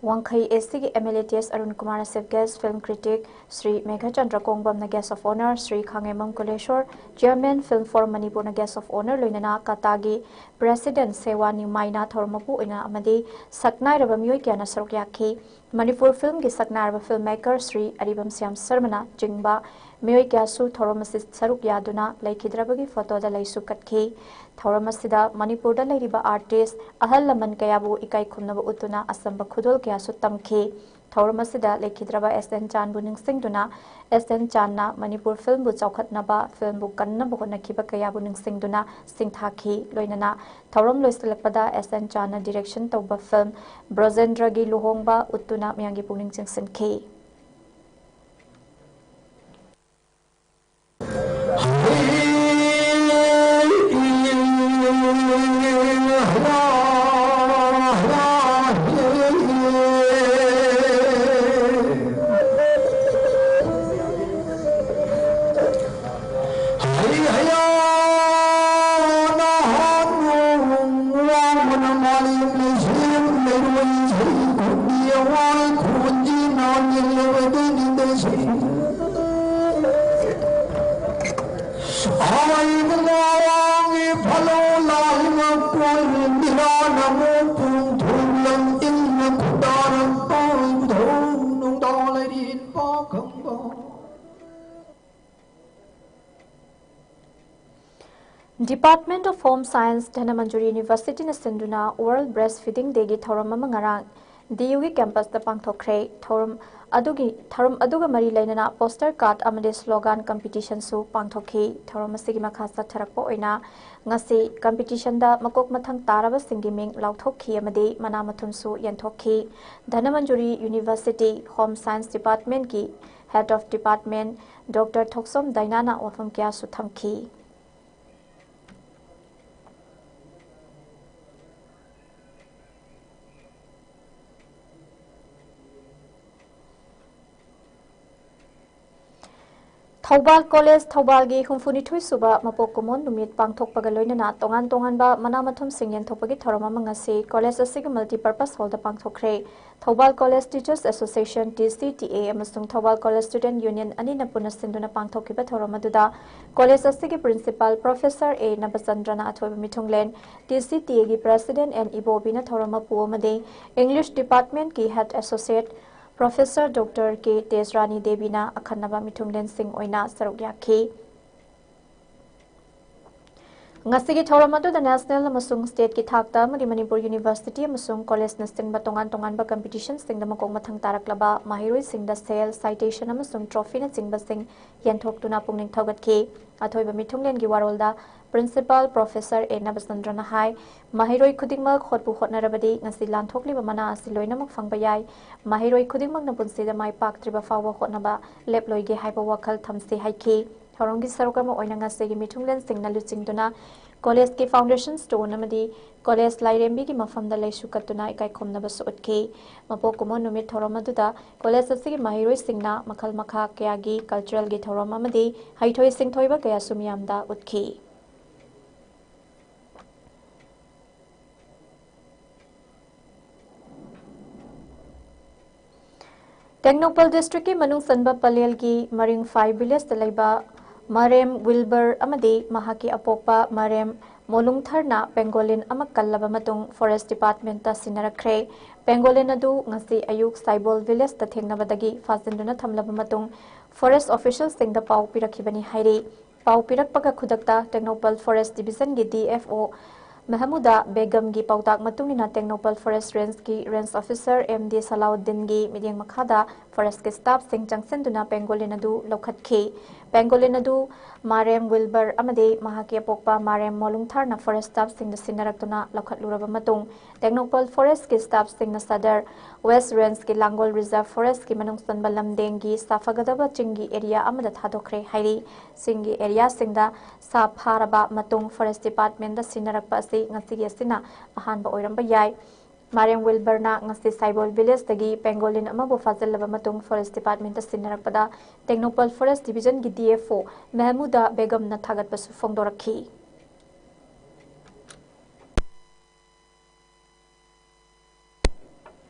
ꯋꯥꯡꯈꯩ ACꯒꯤ MLA T S ꯑꯔꯨꯟ ꯀꯨꯃꯥꯔꯅ chief guest, film critic Shri Meghachandra ꯀꯣꯡꯕꯝꯅ guest of honour, Shri ꯈꯥꯉꯦꯝꯕꯝ ꯀꯨꯂꯦꯁꯣꯔ, chairman Film Forum ꯃꯅꯤꯄꯨꯔꯅ guest of honour, ꯂꯣꯏꯅꯅ ꯀꯇꯥꯒꯤ president ꯁꯦꯋꯥ ꯅꯤꯃꯥꯏꯅ ꯊꯧꯔꯝ ꯃꯄꯨ ꯑꯣꯏꯅ ꯑꯃꯗꯤ ꯁꯛꯅꯥꯏꯔꯕ ꯃꯤꯑꯣꯏ ꯀꯌꯥꯅ ꯁꯔꯨꯛ ꯌꯥꯈꯤ꯫ ꯃꯅꯤꯄꯨꯔ filmꯒꯤ ꯁꯛꯅꯥꯏꯔꯕ filmmaker ꯁ꯭ꯔꯤ ꯑꯔꯤꯕꯝ ꯁ꯭ꯌꯥꯝ ꯁꯔꯃꯅ ꯆꯤꯡꯕ ꯃꯤꯑꯣꯏ ꯀꯌꯥꯁꯨ ꯊꯧꯔꯝ ꯑꯁꯤ ꯁꯔꯨꯛ ꯌꯥꯗꯨꯅ ꯂꯩꯈꯤꯗ꯭ꯔꯕꯒꯤ ꯐꯣꯇꯣꯗ ꯂꯩꯁꯨ ꯀꯠꯈꯤ꯫ ꯊꯧꯔꯝ ꯑꯁꯤꯗ ꯃꯅꯤꯄꯨꯔꯗ ꯂꯩꯔꯤꯕ artist, ꯑꯍꯜ ꯂꯃꯟ ꯀꯌꯥꯕꯨ ꯏꯀꯥꯏ ꯈꯨꯝꯅꯕ ꯎꯠꯇꯨꯅ ꯑꯆꯝꯕ ꯈꯨꯗꯣꯜ ꯀꯌꯥꯁꯨ ꯇꯝꯈꯤ꯫ ꯊꯧꯔꯝ ꯑꯁꯤꯗ ꯂꯩꯈꯤꯗ꯭ꯔꯕ S N ꯆꯥꯟꯕꯨ ꯅꯤꯡꯁꯤꯡꯗꯨꯅ S N ꯆꯥꯟꯅ ꯃꯅꯤꯄꯨꯔ filmꯕꯨ ꯆꯥꯎꯈꯠꯅꯕ, filmꯕꯨ ꯀꯟꯅꯕ ꯍꯣꯠꯅꯈꯤꯕ ꯀꯌꯥꯕꯨ ꯅꯤꯡꯁꯤꯡꯗꯨꯅ ꯁꯤꯡꯊꯥꯈꯤ꯫ ꯂꯣꯏꯅꯅ ꯊꯧꯔꯝ ꯂꯣꯏꯁꯤꯜꯂꯛꯄꯗ S N ꯆꯥꯟꯅ direction ꯇꯧꯕ film ꯕ꯭ꯔꯣꯖꯦꯟꯗ꯭ꯔꯒꯤ ꯂꯨꯍꯣꯡꯕ ꯎꯠꯇꯨꯅ ꯃꯤꯌꯥꯝꯒꯤ ꯄꯨꯛꯅꯤꯡ ꯆꯤꯡꯁꯤꯟꯈꯤ꯫ Department of Home Science, Dhanamanjuri Universityꯅ ꯁꯤꯟꯗꯨꯅ World Breastfeeding Dayꯒꯤ ꯊꯧꯔꯝ ꯑꯃ ꯉꯔꯥꯡ DUꯒꯤ campusꯇ ꯄꯥꯡꯊꯣꯛꯈ꯭ꯔꯦ꯫ ꯊꯧꯔꯝ ꯑꯗꯨꯒꯤ, ꯊꯧꯔꯝ ꯑꯗꯨꯒ ꯃꯔꯤ ꯂꯩꯅꯅ poster card ꯑꯃꯗꯤ slogan competitionꯁꯨ ꯄꯥꯡꯊꯣꯛꯈꯤ꯫ ꯊꯧꯔꯝ ꯑꯁꯤꯒꯤ ꯃꯈꯥ ꯆꯠꯊꯔꯛꯄ ꯑꯣꯏꯅ ꯉꯁꯤ competitionꯗ ꯃꯀꯣꯛ ꯃꯊꯪ ꯇꯥꯔꯕꯁꯤꯡꯒꯤ ꯃꯤꯡ ꯂꯥꯎꯊꯣꯛꯈꯤ ꯑꯃꯗꯤ ꯃꯅꯥ ꯃꯊꯨꯝꯁꯨ ꯌꯦꯟꯊꯣꯛꯈꯤ꯫ Dhanamanjuri University Home Science Departmentꯀꯤ Head of Department Doctor ꯊꯣꯛꯆꯣꯝ ꯗꯥꯏꯅꯥꯅ ꯋꯥꯐꯝ ꯀꯌꯥꯁꯨ ꯊꯝꯈꯤ꯫ ꯊꯧꯕꯥꯜ ꯀꯣꯂꯦꯖ ꯊꯧꯕꯥꯜꯒꯤ ꯍꯨꯝꯐꯨꯅꯤꯊꯣꯏ ꯁꯨꯕ ꯃꯄꯣꯛ ꯀꯨꯝꯑꯣꯟ ꯅꯨꯃꯤꯠ ꯄꯥꯡꯊꯣꯛꯄꯒ ꯂꯣꯏꯅꯅ ꯇꯣꯉꯥꯟ ꯇꯣꯉꯥꯟꯕ ꯃꯅꯥ ꯃꯊꯨꯝꯁꯤꯡ ꯌꯦꯟꯊꯣꯛꯄꯒꯤ ꯊꯧꯔꯝ ꯑꯃ ꯉꯁꯤ ꯀꯣꯂꯦꯖ ꯑꯁꯤꯒꯤ multipurpose hallꯗ ꯄꯥꯡꯊꯣꯛꯈ꯭ꯔꯦ꯫ Thoubal college Teachers Association, TCTA, ꯑꯃꯁꯨꯡ ꯊꯧꯕꯥꯜ ꯀꯣꯂꯦꯖ Student Union ꯑꯅꯤꯅ ꯄꯨꯟꯅ ꯁꯤꯟꯗꯨꯅ ꯄꯥꯡꯊꯣꯛꯈꯤꯕ ꯊꯧꯔꯝ ꯑꯗꯨꯗ ꯀꯣꯂꯦꯖ ꯑꯁꯤꯒꯤ principal Professor A ꯅꯕꯆꯟꯗ꯭ꯔꯅ ꯑꯊꯣꯏꯕ ꯃꯤꯊꯨꯡꯂꯦꯟ, TCTAꯒꯤ President N ꯏꯕꯣꯕꯤꯅ ꯊꯧꯔꯝ ꯃꯄꯨ ꯑꯃꯗꯤ English Departmentꯀꯤ Head Associate Professor Doctor K ꯇꯦꯖꯔꯥꯅꯤ ꯗꯦꯕꯤꯅ ꯑꯈꯟꯅꯕ ꯃꯤꯊꯨꯡꯂꯦꯟꯁꯤꯡ ꯑꯣꯏꯅ ꯁꯔꯨꯛ ꯌꯥꯈꯤ꯫ ꯉꯁꯤꯒꯤ ꯊꯧꯔꯝ ꯑꯗꯨꯗ national ꯑꯃꯁꯨꯡ stateꯀꯤ ꯊꯥꯛꯇ ꯑꯃꯗꯤ ꯃꯅꯤꯄꯨꯔ university ꯑꯃꯁꯨꯡ collegeꯅꯆꯤꯡꯕ ꯇꯣꯉꯥꯟ ꯇꯣꯉꯥꯟꯕ competitionꯁꯤꯡꯗ ꯃꯀꯣꯛ ꯃꯊꯪ ꯇꯥꯔꯛꯂꯕ ꯃꯍꯩꯔꯣꯏꯁꯤꯡꯗ ꯁꯦꯜ, citation ꯑꯃꯁꯨꯡ trophyꯅꯆꯤꯡꯕꯁꯤꯡ ꯌꯦꯟꯊꯣꯛꯇꯨꯅ ꯄꯨꯛꯅꯤꯡ ꯊꯧꯒꯠꯈꯤ꯫ ꯑꯊꯣꯏꯕ ꯃꯤꯊꯨꯡꯂꯦꯟꯒꯤ ꯋꯥꯔꯣꯜꯗ Principal Professor A ꯅꯕꯆꯟꯗ꯭ꯔꯅ ꯍꯥꯏ, ꯃꯍꯩꯔꯣꯏ ꯈꯨꯗꯤꯡꯃꯛ ꯍꯣꯠꯄꯨ ꯍꯣꯠꯅꯔꯕꯗꯤ ꯉꯁꯤ ꯂꯥꯟꯊꯣꯛꯂꯤꯕ ꯃꯅꯥ ꯑꯁꯤ ꯂꯣꯏꯅꯃꯛ ꯐꯪꯕ ꯌꯥꯏ꯫ ꯃꯍꯩꯔꯣꯏ ꯈꯨꯗꯤꯡꯃꯛꯅ ꯄꯨꯟꯁꯤꯗ ꯃꯥꯏ ꯄꯥꯛꯇ꯭ꯔꯤꯕ ꯐꯥꯎꯕ ꯍꯣꯠꯅꯕ ꯂꯦꯞꯂꯣꯏꯒꯦ ꯍꯥꯏꯕ ꯋꯥꯈꯜ ꯊꯝꯁꯤ ꯍꯥꯏꯈꯤ꯫ ꯊꯧꯔꯝꯒꯤ ꯁꯔꯨꯛ ꯑꯃ ꯑꯣꯏꯅ ꯉꯁꯤꯒꯤ ꯃꯤꯊꯨꯡꯂꯦꯟꯁꯤꯡꯅ ꯂꯨꯆꯤꯡꯗꯨꯅ ꯀꯣꯂꯦꯖꯀꯤ foundation stone ꯑꯃꯗꯤ ꯀꯣꯂꯦꯖ ꯂꯥꯏꯔꯦꯝꯕꯤꯒꯤ ꯃꯐꯝꯗ ꯂꯩꯁꯨ ꯀꯠꯇꯨꯅ ꯏꯀꯥꯏ ꯈꯨꯝꯅꯕꯁꯨ ꯎꯠꯈꯤ꯫ ꯃꯄꯣꯛ ꯀꯨꯝꯑꯣꯟ ꯅꯨꯃꯤꯠ ꯊꯧꯔꯝ ꯑꯗꯨꯗ ꯀꯣꯂꯦꯖ ꯑꯁꯤꯒꯤ ꯃꯍꯩꯔꯣꯏꯁꯤꯡꯅ ꯃꯈꯜ ꯃꯈꯥ ꯀꯌꯥꯒꯤ culturalꯒꯤ ꯊꯧꯔꯝ ꯑꯃꯗꯤ ꯍꯩꯊꯣꯏ ꯁꯤꯡꯊꯣꯏꯕ ꯀꯌꯥꯁꯨ ꯃꯤꯌꯥꯝꯗ ꯎꯠꯈꯤ꯫ ꯇꯦꯡꯅꯧꯄꯜ districtꯀꯤ ꯃꯅꯨꯡ ꯆꯟꯕ ꯄꯂꯦꯜꯒꯤ ꯃꯔꯤꯡꯐꯥꯏ villageꯇ ꯂꯩꯕ ꯃꯔꯦꯝ ꯋꯤꯜꯕꯔ ꯑꯃꯗꯤ ꯃꯍꯥꯛꯀꯤ ꯑꯄꯣꯛꯄ ꯃꯔꯦꯝ ꯃꯣꯂꯨꯡꯊꯔꯅ pangolin ꯑꯃ ꯀꯜꯂꯕ ꯃꯇꯨꯡ forest departmentꯇ ꯁꯤꯟꯅꯔꯛꯈ꯭ꯔꯦ꯫ Pangolin ꯑꯗꯨ ꯉꯁꯤ ꯑꯌꯨꯛ ꯁꯥꯏꯕꯣꯜ villageꯇ ꯊꯦꯡꯅꯕꯗꯒꯤ ꯐꯥꯖꯤꯟꯗꯨꯅ ꯊꯝꯂꯕ ꯃꯇꯨꯡ forest officialꯁꯤꯡꯗ ꯄꯥꯎ ꯄꯤꯔꯛꯈꯤꯕꯅꯤ ꯍꯥꯏꯔꯤ꯫ ꯄꯥꯎ ꯄꯤꯔꯛꯄꯒ ꯈꯨꯗꯛꯇ ꯇꯦꯡꯅꯧꯄꯜ ꯐꯣꯔꯦꯁ ꯗꯤꯕꯤꯖꯟꯒꯤ ꯗꯤ ꯑꯦꯐ ꯑꯣ ꯃꯍꯃꯨꯗꯥ ꯕꯦꯒꯝꯒꯤ ꯄꯥꯎꯇꯥꯛ ꯃꯇꯨꯡ ꯏꯟꯅ ꯇꯦꯡꯅꯧꯄꯜ ꯐꯣꯔꯦꯁ ꯔꯦꯟꯖꯀꯤ ꯔꯦꯟꯖ ꯑꯣꯐꯤꯁꯔ ꯑꯦꯝ ꯗꯤ ꯁꯂꯥꯎꯗꯤꯟꯒꯤ ꯃꯤꯠꯌꯦꯡ ꯃꯈꯥꯗ ꯐꯣꯔꯦꯁꯀꯤ ꯁ꯭ꯇꯥꯐꯁꯤꯡ ꯆꯪꯁꯤꯟꯗꯨꯅ ꯄꯦꯡꯒꯣꯂꯤꯟ ꯑꯗꯨ ꯂꯧꯈꯠꯈꯤ꯫ ꯄꯦꯡꯒꯣꯂꯤꯟ ꯑꯗꯨ ꯃꯥꯔꯦꯝ ꯋꯤꯜꯕꯔ ꯑꯃꯗꯤ ꯃꯍꯥꯛꯀꯤ ꯑꯄꯣꯛꯄ ꯃꯥꯔꯦꯝ ꯃꯣꯂꯨꯡꯊꯥꯔꯅ ꯐꯣꯔꯦꯁ ꯁ꯭ꯇꯥꯐꯁꯤꯡꯗ ꯁꯤꯟꯅꯔꯛꯇꯨꯅ ꯂꯧꯈꯠꯂꯨꯔꯕ ꯃꯇꯨꯡ, ꯇꯦꯡꯅꯧꯄꯜ ꯐꯣꯔꯦꯁꯀꯤ ꯁ꯭ꯇꯥꯐꯁꯤꯡꯅ ꯁꯗꯔ ꯋꯦꯁ ꯔꯦꯟꯖꯀꯤ ꯂꯥꯡꯒꯣꯜ ꯔꯤꯖꯔꯚ ꯐꯣꯔꯦꯁꯀꯤ ꯃꯅꯨꯡ ꯆꯟꯕ ꯂꯝꯗꯦꯡꯒꯤ ꯁꯥꯐꯒꯗꯕ ꯆꯤꯡꯒꯤ ꯑꯦꯔꯤꯌꯥ ꯑꯃꯗ ꯊꯥꯗꯣꯛꯈ꯭ꯔꯦ ꯍꯥꯏꯔꯤ꯫ ꯆꯤꯡꯒꯤ ꯑꯦꯔꯤꯌꯥꯁꯤꯡꯗ ꯁꯥ ꯐꯥꯔꯕ ꯃꯇꯨꯡ ꯐꯣꯔꯦꯁ ꯗꯤꯄꯥꯔꯠꯃꯦꯟꯗ ꯁꯤꯟꯅꯔꯛꯄ ꯑꯁꯤ ꯉꯁꯤꯒꯤ ꯑꯁꯤꯅ ꯑꯍꯥꯟꯕ ꯑꯣꯏꯔꯝꯕ ꯌꯥꯏ꯫ ꯃꯥꯔꯦꯝ ꯋꯤꯜꯕꯔꯅ ꯉꯁꯤ ꯁꯥꯏꯕꯣꯜ ꯚꯤꯂꯦꯖꯇꯒꯤ ꯄꯦꯡꯒꯣꯂꯤꯟ ꯑꯃꯕꯨ ꯐꯥꯖꯤꯜꯂꯕ ꯃꯇꯨꯡ ꯐꯣꯔꯦꯁ ꯗꯤꯄꯥꯔꯠꯃꯦꯟꯇ ꯁꯤꯟꯅꯔꯛꯄꯗ ꯇꯦꯡꯅꯧꯄꯜ ꯐꯣꯔꯦꯁ ꯗꯤꯕꯤꯖꯟꯒꯤ ꯗꯤ ꯑꯦꯐ ꯑꯣ ꯃꯦꯍꯃꯨꯗꯥ ꯕꯦꯒꯝꯅ ꯊꯥꯒꯠꯄꯁꯨ ꯐꯣꯡꯗꯣꯔꯛꯈꯤ꯫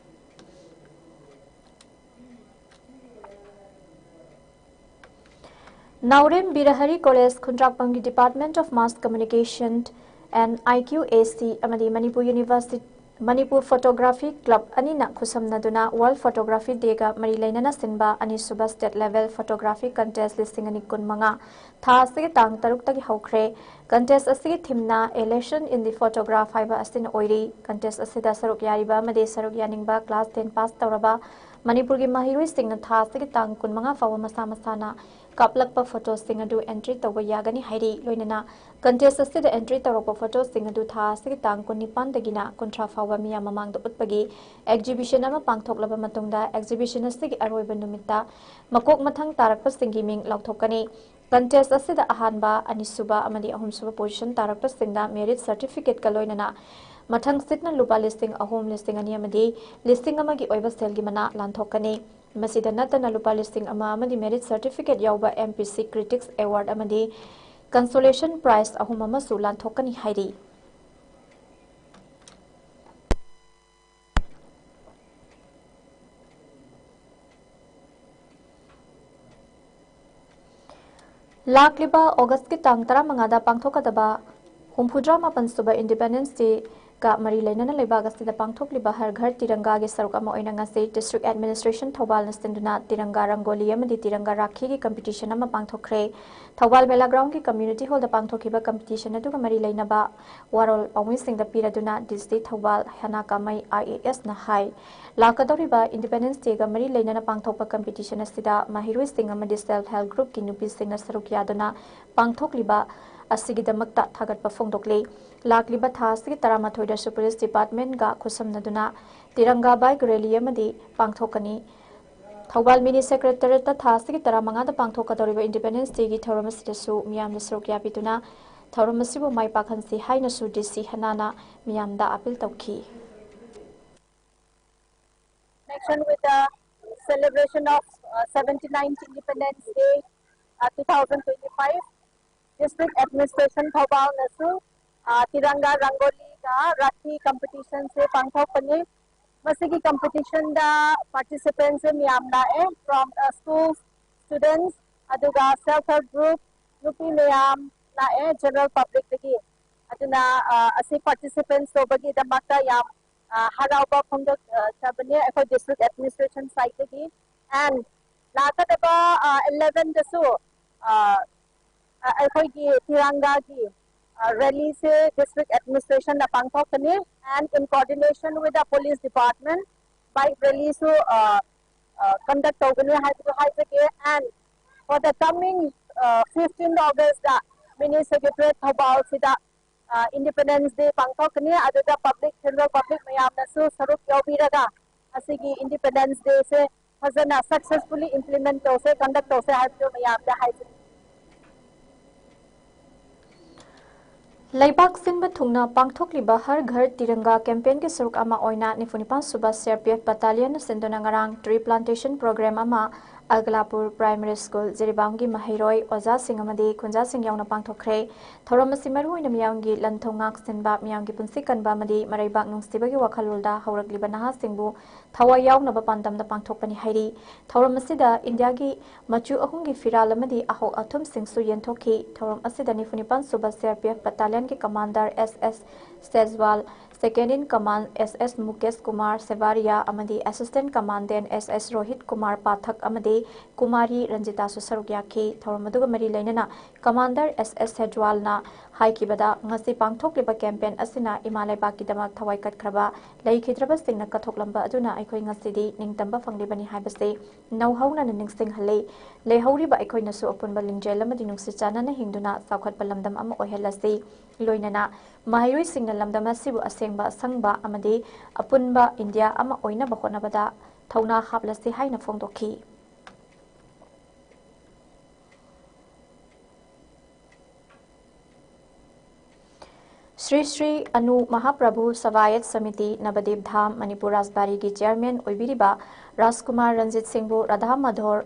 ꯅꯥꯎꯔꯦꯝ ꯕꯤꯔꯍꯔꯤ ꯀꯣꯂꯦꯖ, ꯈꯨꯟꯗ꯭ꯔꯥꯛꯄꯝꯒꯤ Department of Mass Communication and I Q A C ꯑꯃꯗꯤ Manipur university-, Manipur photography club ꯑꯅꯤꯅ ꯈꯨꯠꯁꯝꯅꯗꯨꯅ World Photography Dayꯒ ꯃꯔꯤ ꯂꯩꯅꯅ ꯁꯤꯟꯕ ꯑꯅꯤꯁꯨꯕ State Level Photography Contest ꯂꯤꯁꯤꯡ ꯑꯅꯤ ꯀꯨꯟꯃꯉꯥ ꯊꯥ ꯑꯁꯤꯒꯤ ꯇꯥꯡ ꯇꯔꯨꯛꯇꯒꯤ ꯍꯧꯈ꯭ꯔꯦ꯫ Contest ꯑꯁꯤꯒꯤ themeꯅ A Lesson in the Photograph ꯍꯥꯏꯕ ꯑꯁꯤꯅ ꯑꯣꯏꯔꯤ꯫ Contest ꯑꯁꯤꯗ ꯁꯔꯨꯛ ꯌꯥꯔꯤꯕ ꯑꯃꯗꯤ ꯁꯔꯨꯛ ꯌꯥꯅꯤꯡꯕ class ten pass ꯇꯧꯔꯕ ꯃꯅꯤꯄꯨꯔꯒꯤ ꯃꯍꯩꯔꯣꯏꯁꯤꯡꯅ ꯊꯥ ꯑꯁꯤꯒꯤ ꯇꯥꯡ ꯀꯨꯟꯃꯉꯥ ꯐꯥꯎꯕ ꯃꯁꯥ ꯃꯁꯥꯅ ꯀꯥꯞꯂꯛꯄ ꯐꯣꯇꯣꯁꯤꯡ ꯑꯗꯨ entry ꯇꯧꯕ ꯌꯥꯒꯅꯤ ꯍꯥꯏꯔꯤ꯫ ꯂꯣꯏꯅꯅ contest ꯑꯁꯤꯗ entry ꯇꯧꯔꯛꯄ ꯐꯣꯇꯣꯁꯤꯡ ꯑꯗꯨ ꯊꯥ ꯑꯁꯤꯒꯤ ꯇꯥꯡ ꯀꯨꯟꯅꯤꯄꯥꯟꯗꯒꯤꯅ ꯀꯨꯟꯊ꯭ꯔꯥ ꯐꯥꯎꯕ ꯃꯤꯌꯥꯝ ꯃꯃꯥꯡꯗ ꯎꯠꯄꯒꯤ exhibition ꯑꯃ ꯄꯥꯡꯊꯣꯛꯂꯕ ꯃꯇꯨꯡꯗ exhibition ꯑꯁꯤꯒꯤ ꯑꯔꯣꯏꯕ ꯅꯨꯃꯤꯠꯇ ꯃꯀꯣꯛ ꯃꯊꯪ ꯇꯥꯔꯛꯄꯁꯤꯡꯒꯤ ꯃꯤꯡ ꯂꯥꯎꯊꯣꯛꯀꯅꯤ꯫ Contest ꯑꯁꯤꯗ ꯑꯍꯥꯟꯕ, ꯑꯅꯤꯁꯨꯕ ꯑꯃꯗꯤ ꯑꯍꯨꯝꯁꯨꯕ position ꯇꯥꯔꯛꯄꯁꯤꯡꯗ merit certificateꯀ ꯂꯣꯏꯅꯅ ꯃꯊꯪꯁꯤꯠꯅ ꯂꯨꯄꯥ ꯂꯤꯁꯤꯡ ꯑꯍꯨꯝ, ꯂꯤꯁꯤꯡ ꯑꯅꯤ ꯑꯃꯗꯤ ꯂꯤꯁꯤꯡ ꯑꯃꯒꯤ ꯑꯣꯏꯕ ꯁꯦꯜꯒꯤ ꯃꯅꯥ ꯂꯥꯟꯊꯣꯛꯀꯅꯤ꯫ ꯃꯁꯤꯗ ꯅꯠꯇꯅ ꯂꯨꯄꯥ ꯂꯤꯁꯤꯡ ꯑꯃ ꯑꯃꯗꯤ merit certificate ꯌꯥꯎꯕ M P C Critics Award ꯑꯃꯗꯤ consolation prize ꯑꯍꯨꯝ ꯑꯃꯁꯨ ꯂꯥꯟꯊꯣꯛꯀꯅꯤ ꯍꯥꯏꯔꯤ꯫ ꯂꯥꯛꯂꯤꯕ ꯑꯣꯒꯁꯀꯤ ꯇꯥꯡ ꯇꯔꯥꯃꯉꯥꯗ ꯄꯥꯡꯊꯣꯛꯀꯗꯕ ꯍꯨꯝꯐꯨꯇꯔꯥ ꯃꯥꯄꯟ ꯁꯨꯕ Independence Day ꯒ ꯃꯔꯤ ꯂꯩꯅꯅ ꯂꯩꯕꯥꯛ ꯑꯁꯤꯗ ꯄꯥꯡꯊꯣꯛꯂꯤꯕ ꯍꯔ ꯘꯔ ꯇꯤꯔꯪꯒꯥꯒꯤ ꯁꯔꯨꯛ ꯑꯃ ꯑꯣꯏꯅ ꯉꯁꯤ District Administration ꯊꯧꯕꯥꯜꯅ ꯁꯤꯟꯗꯨꯅ ꯇꯤꯔꯪꯒꯥ ꯔꯪꯒꯣꯂꯤ ꯑꯃꯗꯤ ꯇꯤꯔꯪꯒꯥ ꯔꯥꯈꯤꯒꯤ competition ꯑꯃ ꯄꯥꯡꯊꯣꯛꯈ꯭ꯔꯦ꯫ ꯊꯧꯕꯥꯜ ꯃꯦꯂꯥ groundꯒꯤ community hallꯗ ꯄꯥꯡꯊꯣꯛꯈꯤꯕ competition ꯑꯗꯨꯒ ꯃꯔꯤ ꯂꯩꯅꯕ ꯋꯥꯔꯣꯜ ꯄꯥꯎꯃꯤꯁꯤꯡꯗ ꯄꯤꯔꯗꯨꯅ D C Thoubal ꯍꯦꯅꯥ ꯀꯥꯃꯩ I A S ꯅ ꯍꯥꯏ, ꯂꯥꯛꯀꯗꯧꯔꯤꯕ Independence Dayꯒ ꯃꯔꯤ ꯂꯩꯅꯅ ꯄꯥꯡꯊꯣꯛꯄ competition ꯑꯁꯤꯗ ꯃꯍꯩꯔꯣꯏꯁꯤꯡ ꯑꯃꯗꯤ self help groupꯀꯤ ꯅꯨꯄꯤꯁꯤꯡꯅ ꯁꯔꯨꯛ ꯌꯥꯗꯨꯅ ꯄꯥꯡꯊꯣꯛꯂꯤꯕ ꯑꯁꯤꯒꯤꯗꯃꯛꯇ ꯊꯥꯒꯠꯄ ꯐꯣꯡꯗꯣꯛꯂꯤ꯫ ꯂꯥꯛꯂꯤꯕ ꯊꯥ ꯑꯁꯤꯒꯤ ꯇꯔꯥꯃꯥꯊꯣꯏꯗꯁꯨ police departmentꯒ ꯈꯨꯠꯁꯝꯅꯗꯨꯅ ꯇꯤꯔꯪꯒꯥ bike rally ꯑꯃꯗꯤ ꯄꯥꯡꯊꯣꯛꯀꯅꯤ꯫ ꯊꯧꯕꯥꯜ mini secretariatꯇ ꯊꯥ ꯑꯁꯤꯒꯤ ꯇꯔꯥꯃꯉꯥꯗ ꯄꯥꯡꯊꯣꯛꯀꯗꯧꯔꯤꯕ Independence Dayꯒꯤ ꯊꯧꯔꯝ ꯑꯁꯤꯗꯁꯨ ꯃꯤꯌꯥꯝꯅ ꯁꯔꯨꯛ ꯌꯥꯕꯤꯗꯨꯅ ꯊꯧꯔꯝ ꯑꯁꯤꯕꯨ ꯃꯥꯏ ꯄꯥꯛꯍꯟꯁꯤ ꯍꯥꯏꯅꯁꯨ D C ꯍꯦꯅꯥꯅ ꯃꯤꯌꯥꯝꯗ appeal ꯇꯧꯈꯤ꯫ Connection with the celebration of uh, seventy-ninth Independence Day uh, two thousand twenty-five, District Administration ꯊꯧꯕꯥꯜꯅꯁꯨ uh, ꯇꯤꯔꯪꯒꯥ ꯔꯪꯒꯣꯂꯤꯒ ꯔꯥꯈꯤ competitionꯁꯦ ꯄꯥꯡꯊꯣꯛꯄꯅꯤ꯫ ꯃꯁꯤꯒꯤ competitionꯗ participantꯁꯦ ꯃꯌꯥꯝ ꯂꯥꯛꯑꯦ, from uh, schools, students, ꯑꯗꯨꯒ self help group, ꯅꯨꯄꯤ ꯃꯌꯥꯝ ꯂꯥꯛꯑꯦ general publicꯇꯒꯤ꯫ ꯑꯗꯨꯅ uh, ꯑꯁꯤ participants ꯇꯧꯕꯒꯤꯗꯃꯛꯇ ꯌꯥꯝ uh, ꯍꯔꯥꯎꯕ ꯐꯣꯡꯗꯣꯛꯆꯕꯅꯤ ꯑꯩꯈꯣꯏ District Administration sideꯇꯒꯤ꯫ And ꯂꯥꯛꯀꯗꯕ uh, elevenꯗꯁꯨ uh, ꯑ, ꯑꯩꯈꯣꯏꯒꯤ ꯇꯤꯔꯪꯒꯥꯒꯤ uh, rallyꯁꯦ District Administrationꯅ ꯄꯥꯡꯊꯣꯛꯀꯅꯤ, and in coordination with the police department, bike rallyꯁꯨ uh, uh, conduct ꯇꯧꯒꯅꯤ ꯍꯥꯏꯕꯗꯨ ꯍꯥꯏꯖꯒꯦ꯫ And for the coming uh, fifteenth Augustꯇ mini secretariat ꯊꯧꯕꯥꯜꯁꯤꯗ uh, Independence Day ꯄꯥꯡꯊꯣꯛꯀꯅꯤ꯫ ꯑꯗꯨꯗ public, general public ꯃꯌꯥꯝꯅꯁꯨ ꯁꯔꯨꯛ ꯌꯥꯎꯕꯤꯔꯒ ꯑꯁꯤꯒꯤ Independence Dayꯁꯦ ꯐꯖꯅ successfully implement ꯇꯧꯁꯦ, conduct ꯇꯧꯁꯦ ꯍꯥꯏꯕꯗꯨ ꯃꯌꯥꯝꯗ ꯍꯥꯏꯖꯅꯤꯡꯏ꯫ ꯂꯩꯕꯥꯛ ꯁꯤꯟꯕ ꯊꯨꯡꯅ ꯄꯥꯡꯊꯣꯛꯂꯤꯕ ꯍꯔ ꯘꯔ ꯇꯤꯔꯪꯒꯥ campaignꯒꯤ ꯁꯔꯨꯛ ꯑꯃ ꯑꯣꯏꯅ ꯅꯤꯐꯨ ꯅꯤꯄꯥꯟ ꯁꯨꯕ C R P F battalionꯅ ꯁꯤꯟꯗꯨꯅ ꯉꯔꯥꯡ tree plantation program ꯑꯃ ꯑꯒꯂꯥꯄꯨꯔ Primary School ꯖꯤꯔꯤꯕꯥꯝꯒꯤ ꯃꯍꯩꯔꯣꯏ, ꯑꯣꯖꯥꯁꯤꯡ ꯑꯃꯗꯤ ꯈꯨꯟꯖꯥꯁꯤꯡ ꯌꯥꯎꯅ ꯄꯥꯡꯊꯣꯛꯈ꯭ꯔꯦ꯫ ꯊꯧꯔꯝ ꯑꯁꯤ ꯃꯔꯨꯑꯣꯏꯅ ꯃꯤꯌꯥꯝꯒꯤ ꯂꯟ ꯊꯨꯝ ꯉꯥꯛ ꯁꯦꯟꯕ, ꯃꯤꯌꯥꯝꯒꯤ ꯄꯨꯟꯁꯤ ꯀꯟꯕ ꯑꯃꯗꯤ ꯃꯔꯩꯕꯥꯛ ꯅꯨꯡꯁꯤꯕꯒꯤ ꯋꯥꯈꯜꯂꯣꯟꯗ ꯍꯧꯔꯛꯂꯤꯕ ꯅꯍꯥꯁꯤꯡꯕꯨ ꯊꯋꯥꯏ ꯌꯥꯎꯅꯕ ꯄꯥꯟꯗꯝꯗ ꯄꯥꯡꯊꯣꯛꯄꯅꯤ ꯍꯥꯏꯔꯤ꯫ ꯊꯧꯔꯝ ꯑꯁꯤꯗ ꯏꯟꯗꯤꯌꯥꯒꯤ ꯃꯆꯨ ꯑꯍꯨꯝꯒꯤ ꯐꯤꯔꯥꯜ ꯑꯃꯗꯤ ꯑꯍꯣꯛ ꯑꯊꯨꯝꯁꯤꯡꯁꯨ ꯌꯦꯟꯊꯣꯛꯈꯤ꯫ ꯊꯧꯔꯝ ꯑꯁꯤꯗ ꯅꯤꯐꯨ ꯅꯤꯄꯥꯟ ꯁꯨꯕ C R P F battalionꯒꯤ commander S S ꯁꯦꯖꯋꯥꯜ, Second in Command S S Mukesh Kumar Sevaria ꯑꯃꯗꯤ Assistant Commandant S S Rohit Kumar Pathak ꯑꯃꯗꯤ ꯀꯨꯃꯥꯔꯤ ꯔꯟꯖꯤꯇꯥꯁꯨ ꯁꯔꯨꯛ ꯌꯥꯈꯤ꯫ ꯊꯧꯔꯝ ꯑꯗꯨꯒ ꯃꯔꯤ ꯂꯩꯅꯅ Commander S S ꯁꯦꯖꯋꯥꯜꯅ ꯍꯥꯏꯈꯤꯕꯗ, ꯉꯁꯤ ꯄꯥꯡꯊꯣꯛꯂꯤꯕ campaign ꯑꯁꯤꯅ ꯏꯃꯥ ꯂꯩꯕꯥꯛꯀꯤꯗꯃꯛ ꯊꯋꯥꯏ ꯀꯠꯈ꯭ꯔꯕ ꯂꯩꯈꯤꯗ꯭ꯔꯕꯁꯤꯡꯅ ꯀꯠꯊꯣꯛꯂꯝꯕ ꯑꯗꯨꯅ ꯑꯩꯈꯣꯏ ꯉꯁꯤꯗꯤ ꯅꯤꯡꯇꯝꯕ ꯐꯪꯂꯤꯕꯅꯤ ꯍꯥꯏꯕꯁꯤ ꯅꯧꯍꯧꯅꯅ ꯅꯤꯡꯁꯤꯡꯍꯜꯂꯤ꯫ ꯂꯩꯍꯧꯔꯤꯕ ꯑꯩꯈꯣꯏꯅꯁꯨ ꯑꯄꯨꯟꯕ ꯂꯤꯡꯖꯦꯜ ꯑꯃꯗꯤ ꯅꯨꯡꯁꯤ ꯆꯥꯟꯅꯅ ꯍꯤꯡꯗꯨꯅ ꯆꯥꯎꯈꯠꯄ ꯂꯝꯗꯝ ꯑꯃ ꯑꯣꯏꯍꯜꯂꯁꯤ꯫ ꯂꯣꯏꯅꯅ ꯃꯍꯩꯔꯣꯏꯁꯤꯡꯅ ꯂꯝꯗꯝ ꯑꯁꯤꯕꯨ ꯑꯁꯦꯡꯕ, ꯑꯁꯪꯕ ꯑꯃꯗꯤ ꯑꯄꯨꯟꯕ ꯏꯟꯗꯤꯌꯥ ꯑꯃ ꯑꯣꯏꯅꯕ ꯍꯣꯠꯅꯕꯗ ꯊꯧꯅꯥ ꯍꯥꯞꯂꯁꯤ ꯍꯥꯏꯅ ꯐꯣꯡꯗꯣꯛꯈꯤ꯫ ꯁ꯭ꯔꯤ ꯁ꯭ꯔꯤ ꯑꯅꯨ ꯃꯍꯥꯄ꯭ꯔꯚꯨ ꯁꯚꯥꯌꯠ ꯁꯃꯤꯇꯤ ꯅꯕꯗꯤꯞ ꯙꯥꯝ ꯃꯅꯤꯄꯨꯔ ꯔꯥꯖꯕꯥꯔꯤꯒꯤ chairman ꯑꯣꯏꯕꯤꯔꯤꯕ ꯔꯥꯖꯀꯨꯃꯥꯔ ꯔꯟꯖꯤꯠ ꯁꯤꯡꯕꯨ ꯔꯥꯙꯥ ꯃꯥꯙꯣꯔ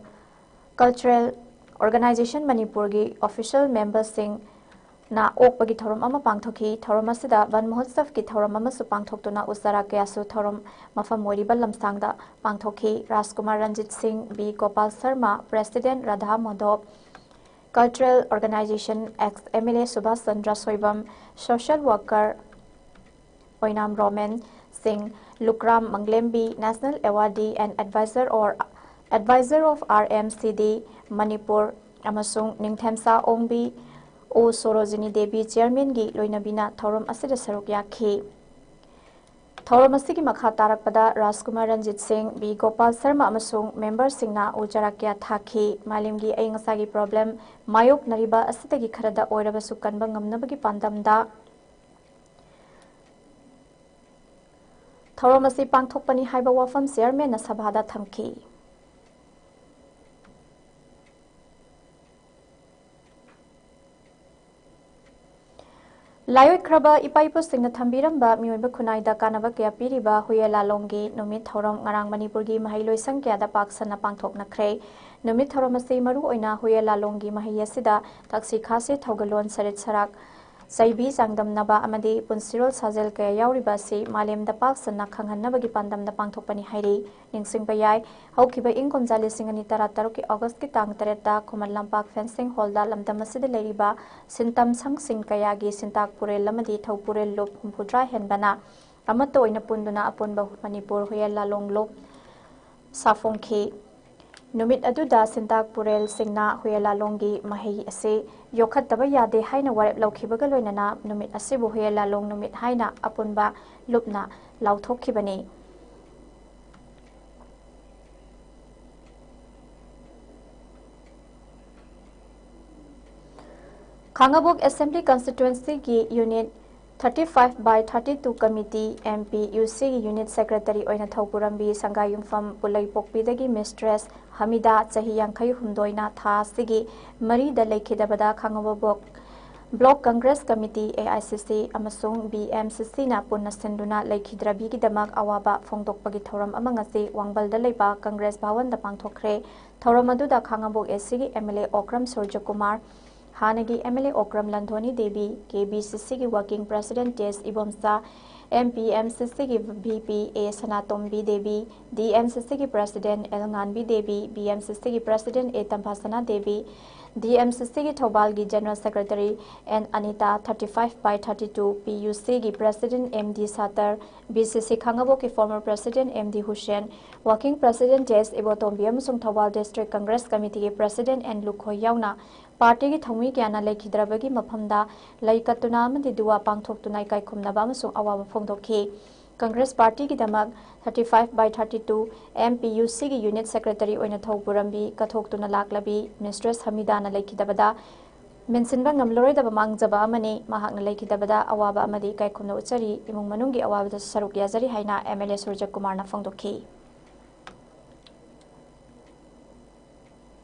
Cultural Organization ꯃꯅꯤꯄꯨꯔꯒꯤ official memberꯁꯤꯡꯅ ꯑꯣꯛꯄꯒꯤ ꯊꯧꯔꯝ ꯑꯃ ꯄꯥꯡꯊꯣꯛꯈꯤ꯫ ꯊꯧꯔꯝ ꯑꯁꯤꯗ ꯕꯟ ꯃꯍꯣꯠꯁꯕꯀꯤ ꯊꯧꯔꯝ ꯑꯃꯁꯨ ꯄꯥꯡꯊꯣꯛꯇꯨꯅ ꯎ ꯆꯥꯔꯥ ꯀꯌꯥꯁꯨ ꯊꯧꯔꯝ ꯃꯐꯝ ꯑꯣꯏꯔꯤꯕ ꯂꯝꯁꯥꯡꯗ ꯄꯥꯡꯊꯣꯛꯈꯤ꯫ Rajkumar Ranjit Singh, B Gopal Sharma, President Radha Madhab Cultural Organization, ex M L A Subhash Chandra Soibam, social worker Oinam Romen Singh, Lukram ꯃꯪꯂꯦꯝꯕꯤ, National Awardee and Advisor or Advisor of R M C D Manipur ꯑꯃꯁꯨꯡ ꯅꯤꯡꯊꯦꯝꯆꯥ ꯑꯣꯡꯕꯤ ꯑꯣ ꯁꯣꯔꯣꯖꯤꯅꯤ ꯗꯦꯕꯤ chairmanꯒꯤ ꯂꯣꯏꯅꯕꯤꯅ ꯊꯧꯔꯝ ꯑꯁꯤꯗ ꯁꯔꯨꯛ ꯌꯥꯈꯤ꯫ ꯊꯧꯔꯝ ꯑꯁꯤꯒꯤ ꯃꯈꯥ ꯇꯥꯔꯛꯄꯗ ꯔꯥꯖꯀꯨꯃꯥꯔ ꯔꯟꯖꯤꯠ ꯁꯤꯡ, ꯕꯤ ꯒꯣꯄꯥꯜ ꯁꯔꯃ ꯑꯃꯁꯨꯡ memberꯁꯤꯡꯅ ꯎ ꯆꯥꯔꯥ ꯀꯌꯥ ꯊꯥꯈꯤ꯫ ꯃꯥꯂꯦꯝꯒꯤ ꯑꯏꯪ ꯑꯁꯥꯒꯤ problem ꯃꯥꯌꯣꯛꯅꯔꯤꯕ ꯑꯁꯤꯗꯒꯤ ꯈꯔꯗ ꯑꯣꯏꯔꯕꯁꯨ ꯀꯟꯕ ꯉꯝꯅꯕꯒꯤ ꯄꯥꯟꯗꯝꯗ ꯊꯧꯔꯝ ꯑꯁꯤ ꯄꯥꯡꯊꯣꯛꯄꯅꯤ ꯍꯥꯏꯕ ꯋꯥꯐꯝ chairmanꯅ ꯁꯚꯥꯗ ꯊꯝꯈꯤ꯫ ꯂꯥꯏꯑꯣꯏꯈ꯭ꯔꯕ ꯏꯄꯥ ꯏꯄꯨꯁꯤꯡꯅ ꯊꯝꯕꯤꯔꯝꯕ ꯃꯤꯑꯣꯏꯕ ꯈꯨꯟꯅꯥꯏꯗ ꯀꯥꯟꯅꯕ ꯀꯌꯥ ꯄꯤꯔꯤꯕ ꯍꯨꯌꯦꯟ ꯂꯥꯂꯣꯡꯒꯤ ꯅꯨꯃꯤꯠ ꯊꯧꯔꯝ ꯉꯔꯥꯡ ꯃꯅꯤꯄꯨꯔꯒꯤ ꯃꯍꯩꯂꯣꯏꯁꯪ ꯀꯌꯥꯗ ꯄꯥꯛ ꯁꯟꯅ ꯄꯥꯡꯊꯣꯛꯅꯈ꯭ꯔꯦ꯫ ꯅꯨꯃꯤꯠ ꯊꯧꯔꯝ ꯑꯁꯤ ꯃꯔꯨ ꯑꯣꯏꯅ ꯍꯨꯌꯦꯟ ꯂꯥꯂꯣꯡꯒꯤ ꯃꯍꯩ ꯑꯁꯤꯗ ꯊꯛꯁꯤ ꯈꯥꯁꯤ, ꯊꯧꯒꯜꯂꯣꯟ, ꯁꯔꯤꯠ ꯁꯔꯥꯛ, ꯆꯩꯕꯤ ꯆꯥꯡꯗꯝꯅꯕ ꯑꯃꯗꯤ ꯄꯨꯟꯁꯤꯔꯣꯜ ꯁꯥꯖꯦꯜ ꯀꯌꯥ ꯌꯥꯎꯔꯤꯕ ꯑꯁꯤ ꯃꯥꯂꯦꯝꯗ ꯄꯥꯛ ꯁꯟꯅ ꯈꯪꯍꯟꯅꯕꯒꯤ ꯄꯥꯟꯗꯝꯗ ꯄꯥꯡꯊꯣꯛꯄꯅꯤ ꯍꯥꯏꯔꯤ꯫ ꯅꯤꯡꯁꯤꯡꯕ ꯌꯥꯏ, ꯍꯧꯈꯤꯕ ꯏꯪ ꯀꯨꯝꯖꯥ ꯂꯤꯁꯤꯡ ꯑꯅꯤ ꯇꯔꯥꯇꯔꯨꯛꯀꯤ Augustꯀꯤ ꯇꯥꯡ ꯇꯔꯦꯠꯇ ꯈꯨꯃꯟ ꯂꯝꯄꯥꯛ fencing hallꯗ ꯂꯝꯗꯝ ꯑꯁꯤꯗ ꯂꯩꯔꯤꯕ ꯁꯤꯟꯇꯝ ꯁꯪꯁꯤꯡ ꯀꯌꯥꯒꯤ ꯁꯤꯟꯇꯥꯛ ꯄꯨꯔꯦꯜ ꯑꯃꯗꯤ ꯊꯧꯄꯨꯔꯦꯜ ꯂꯨꯞ ꯍꯨꯝꯐꯨꯇꯔꯥ ꯍꯦꯟꯕꯅ ꯑꯃꯠꯇ ꯑꯣꯏꯅ ꯄꯨꯟꯗꯨꯅ ꯑꯄꯨꯟꯕ ꯃꯅꯤꯄꯨꯔ ꯍꯨꯌꯦꯟ ꯂꯥꯂꯣꯡ ꯂꯨꯞ ꯁꯥꯐꯣꯡꯈꯤ꯫ ꯅꯨꯃꯤꯠ ꯑꯗꯨꯗ ꯁꯤꯟꯇꯥꯛ ꯄꯨꯔꯦꯜꯁꯤꯡꯅ ꯍꯨꯌꯦꯟ ꯂꯥꯂꯣꯡꯒꯤ ꯃꯍꯩ ꯑꯁꯤ ꯌꯣꯛꯈꯠꯇꯕ ꯌꯥꯗꯦ ꯍꯥꯏꯅ ꯋꯥꯔꯦꯞ ꯂꯧꯈꯤꯕꯒ ꯂꯣꯏꯅꯅ ꯅꯨꯃꯤꯠ ꯑꯁꯤꯕꯨ ꯍꯨꯌꯦꯟ ꯂꯥꯂꯣꯡ ꯅꯨꯃꯤꯠ ꯍꯥꯏꯅ ꯑꯄꯨꯟꯕ ꯂꯨꯞꯅ ꯂꯥꯎꯊꯣꯛꯈꯤꯕꯅꯤ꯫ ꯈꯥꯉꯕꯣꯛ Assembly Constituencyꯒꯤ Unit thirty five by thirty two Committee, MPUCꯒꯤ Unit Secretary ꯑꯣꯏꯅ ꯊꯧꯄꯨꯔꯝꯕꯤ ꯁꯪꯒꯥꯏꯌꯨꯝꯐꯝ ꯄꯨꯂꯩꯄꯣꯛꯄꯤꯗꯒꯤ Mistress ꯍꯃꯤꯗꯥ, ꯆꯍꯤ ꯌꯥꯡꯈꯩ ꯍꯨꯝꯗꯣꯏꯅ, ꯊꯥ ꯑꯁꯤꯒꯤ ꯃꯔꯤꯗ ꯂꯩꯈꯤꯗꯕꯗ ꯈꯥꯉꯕꯣꯛ Block Congress Committee, AICC, ꯑꯃꯁꯨꯡ BMCCꯅ ꯄꯨꯟꯅ ꯁꯤꯟꯗꯨꯅ ꯂꯩꯈꯤꯗ꯭ꯔꯕꯤꯒꯤꯗꯃꯛ ꯑꯋꯥꯕ ꯐꯣꯡꯗꯣꯛꯄꯒꯤ ꯊꯧꯔꯝ ꯑꯃ ꯉꯁꯤ ꯋꯥꯡꯕꯜꯗ ꯂꯩꯕ Congress ꯚꯋꯟꯗ ꯄꯥꯡꯊꯣꯛꯈ꯭ꯔꯦ꯫ ꯊꯧꯔꯝ ꯑꯗꯨꯗ ꯈꯥꯉꯕꯣꯛ ACꯒꯤ MLA ꯑꯣꯀ꯭ꯔꯝ ꯁꯨꯔꯖꯀꯨꯃꯥꯔ, ꯍꯥꯟꯅꯒꯤ MLA Okram ꯂꯟꯊꯣꯅꯤ Devi, KBCCꯒꯤ Working President T.S. Ibomcha, MPMCCꯒꯤ VP A Sanatombi Devi, DMCCꯒꯤ President L ꯉꯥꯟꯕꯤ Devi, BMCCꯒꯤ President A ꯇꯝꯐꯥꯁꯅꯥ Devi, DMCCꯒꯤ ꯊꯧꯕꯥꯜꯒꯤ General Secretary N Anita, thirty five by thirty two PUCꯒꯤ President M D ꯁꯥꯇꯔ, BCC ꯈꯥꯉꯕꯣꯛꯀꯤ former President M D Hussain, Working President T.S. ꯏꯕꯣꯇꯣꯝꯕꯤ ꯑꯃꯁꯨꯡ Thoubal District Congress Committeeꯒꯤ President N Lukhoi ꯌꯥꯎꯅ partyꯒꯤ ꯊꯧꯃꯤ ꯀꯌꯥꯅ ꯂꯩꯈꯤꯗ꯭ꯔꯕꯒꯤ ꯃꯐꯝꯗ ꯂꯩ ꯀꯠꯇꯨꯅ ꯑꯃꯗꯤ ꯗꯨꯋꯥ ꯄꯥꯡꯊꯣꯛꯇꯨꯅ ꯏꯀꯥꯏ ꯈꯨꯝꯅꯕ ꯑꯃꯁꯨꯡ ꯑꯋꯥꯕ ꯐꯣꯡꯗꯣꯛꯈꯤ꯫ Congress partyꯒꯤꯗꯃꯛ thirty five by thirty two MPUCꯒꯤ Unit Secretary ꯑꯣꯏꯅ ꯊꯧ ꯄꯨꯔꯝꯕꯤ ꯀꯠꯊꯣꯛꯇꯨꯅ ꯂꯥꯛꯂꯕꯤ Mistress ꯍꯃꯤꯗꯥꯅ ꯂꯩꯈꯤꯗꯕꯗ ꯃꯦꯟꯁꯤꯟꯕ ꯉꯝꯂꯔꯣꯏꯗꯕ ꯃꯥꯡꯖꯕ ꯑꯃꯅꯤ꯫ ꯃꯍꯥꯛꯅ ꯂꯩꯈꯤꯗꯕꯗ ꯑꯋꯥꯕ ꯑꯃꯗꯤ ꯏꯀꯥꯏ ꯈꯨꯝꯅ ꯎꯠꯆꯔꯤ꯫ ꯏꯃꯨꯡ ꯃꯅꯨꯡꯒꯤ ꯑꯋꯥꯕꯗꯁꯨ ꯁꯔꯨꯛ ꯌꯥꯖꯔꯤ ꯍꯥꯏꯅ MLA ꯁꯨꯔꯖꯀꯨꯃꯥꯔꯅ ꯐꯣꯡꯗꯣꯛꯈꯤ꯫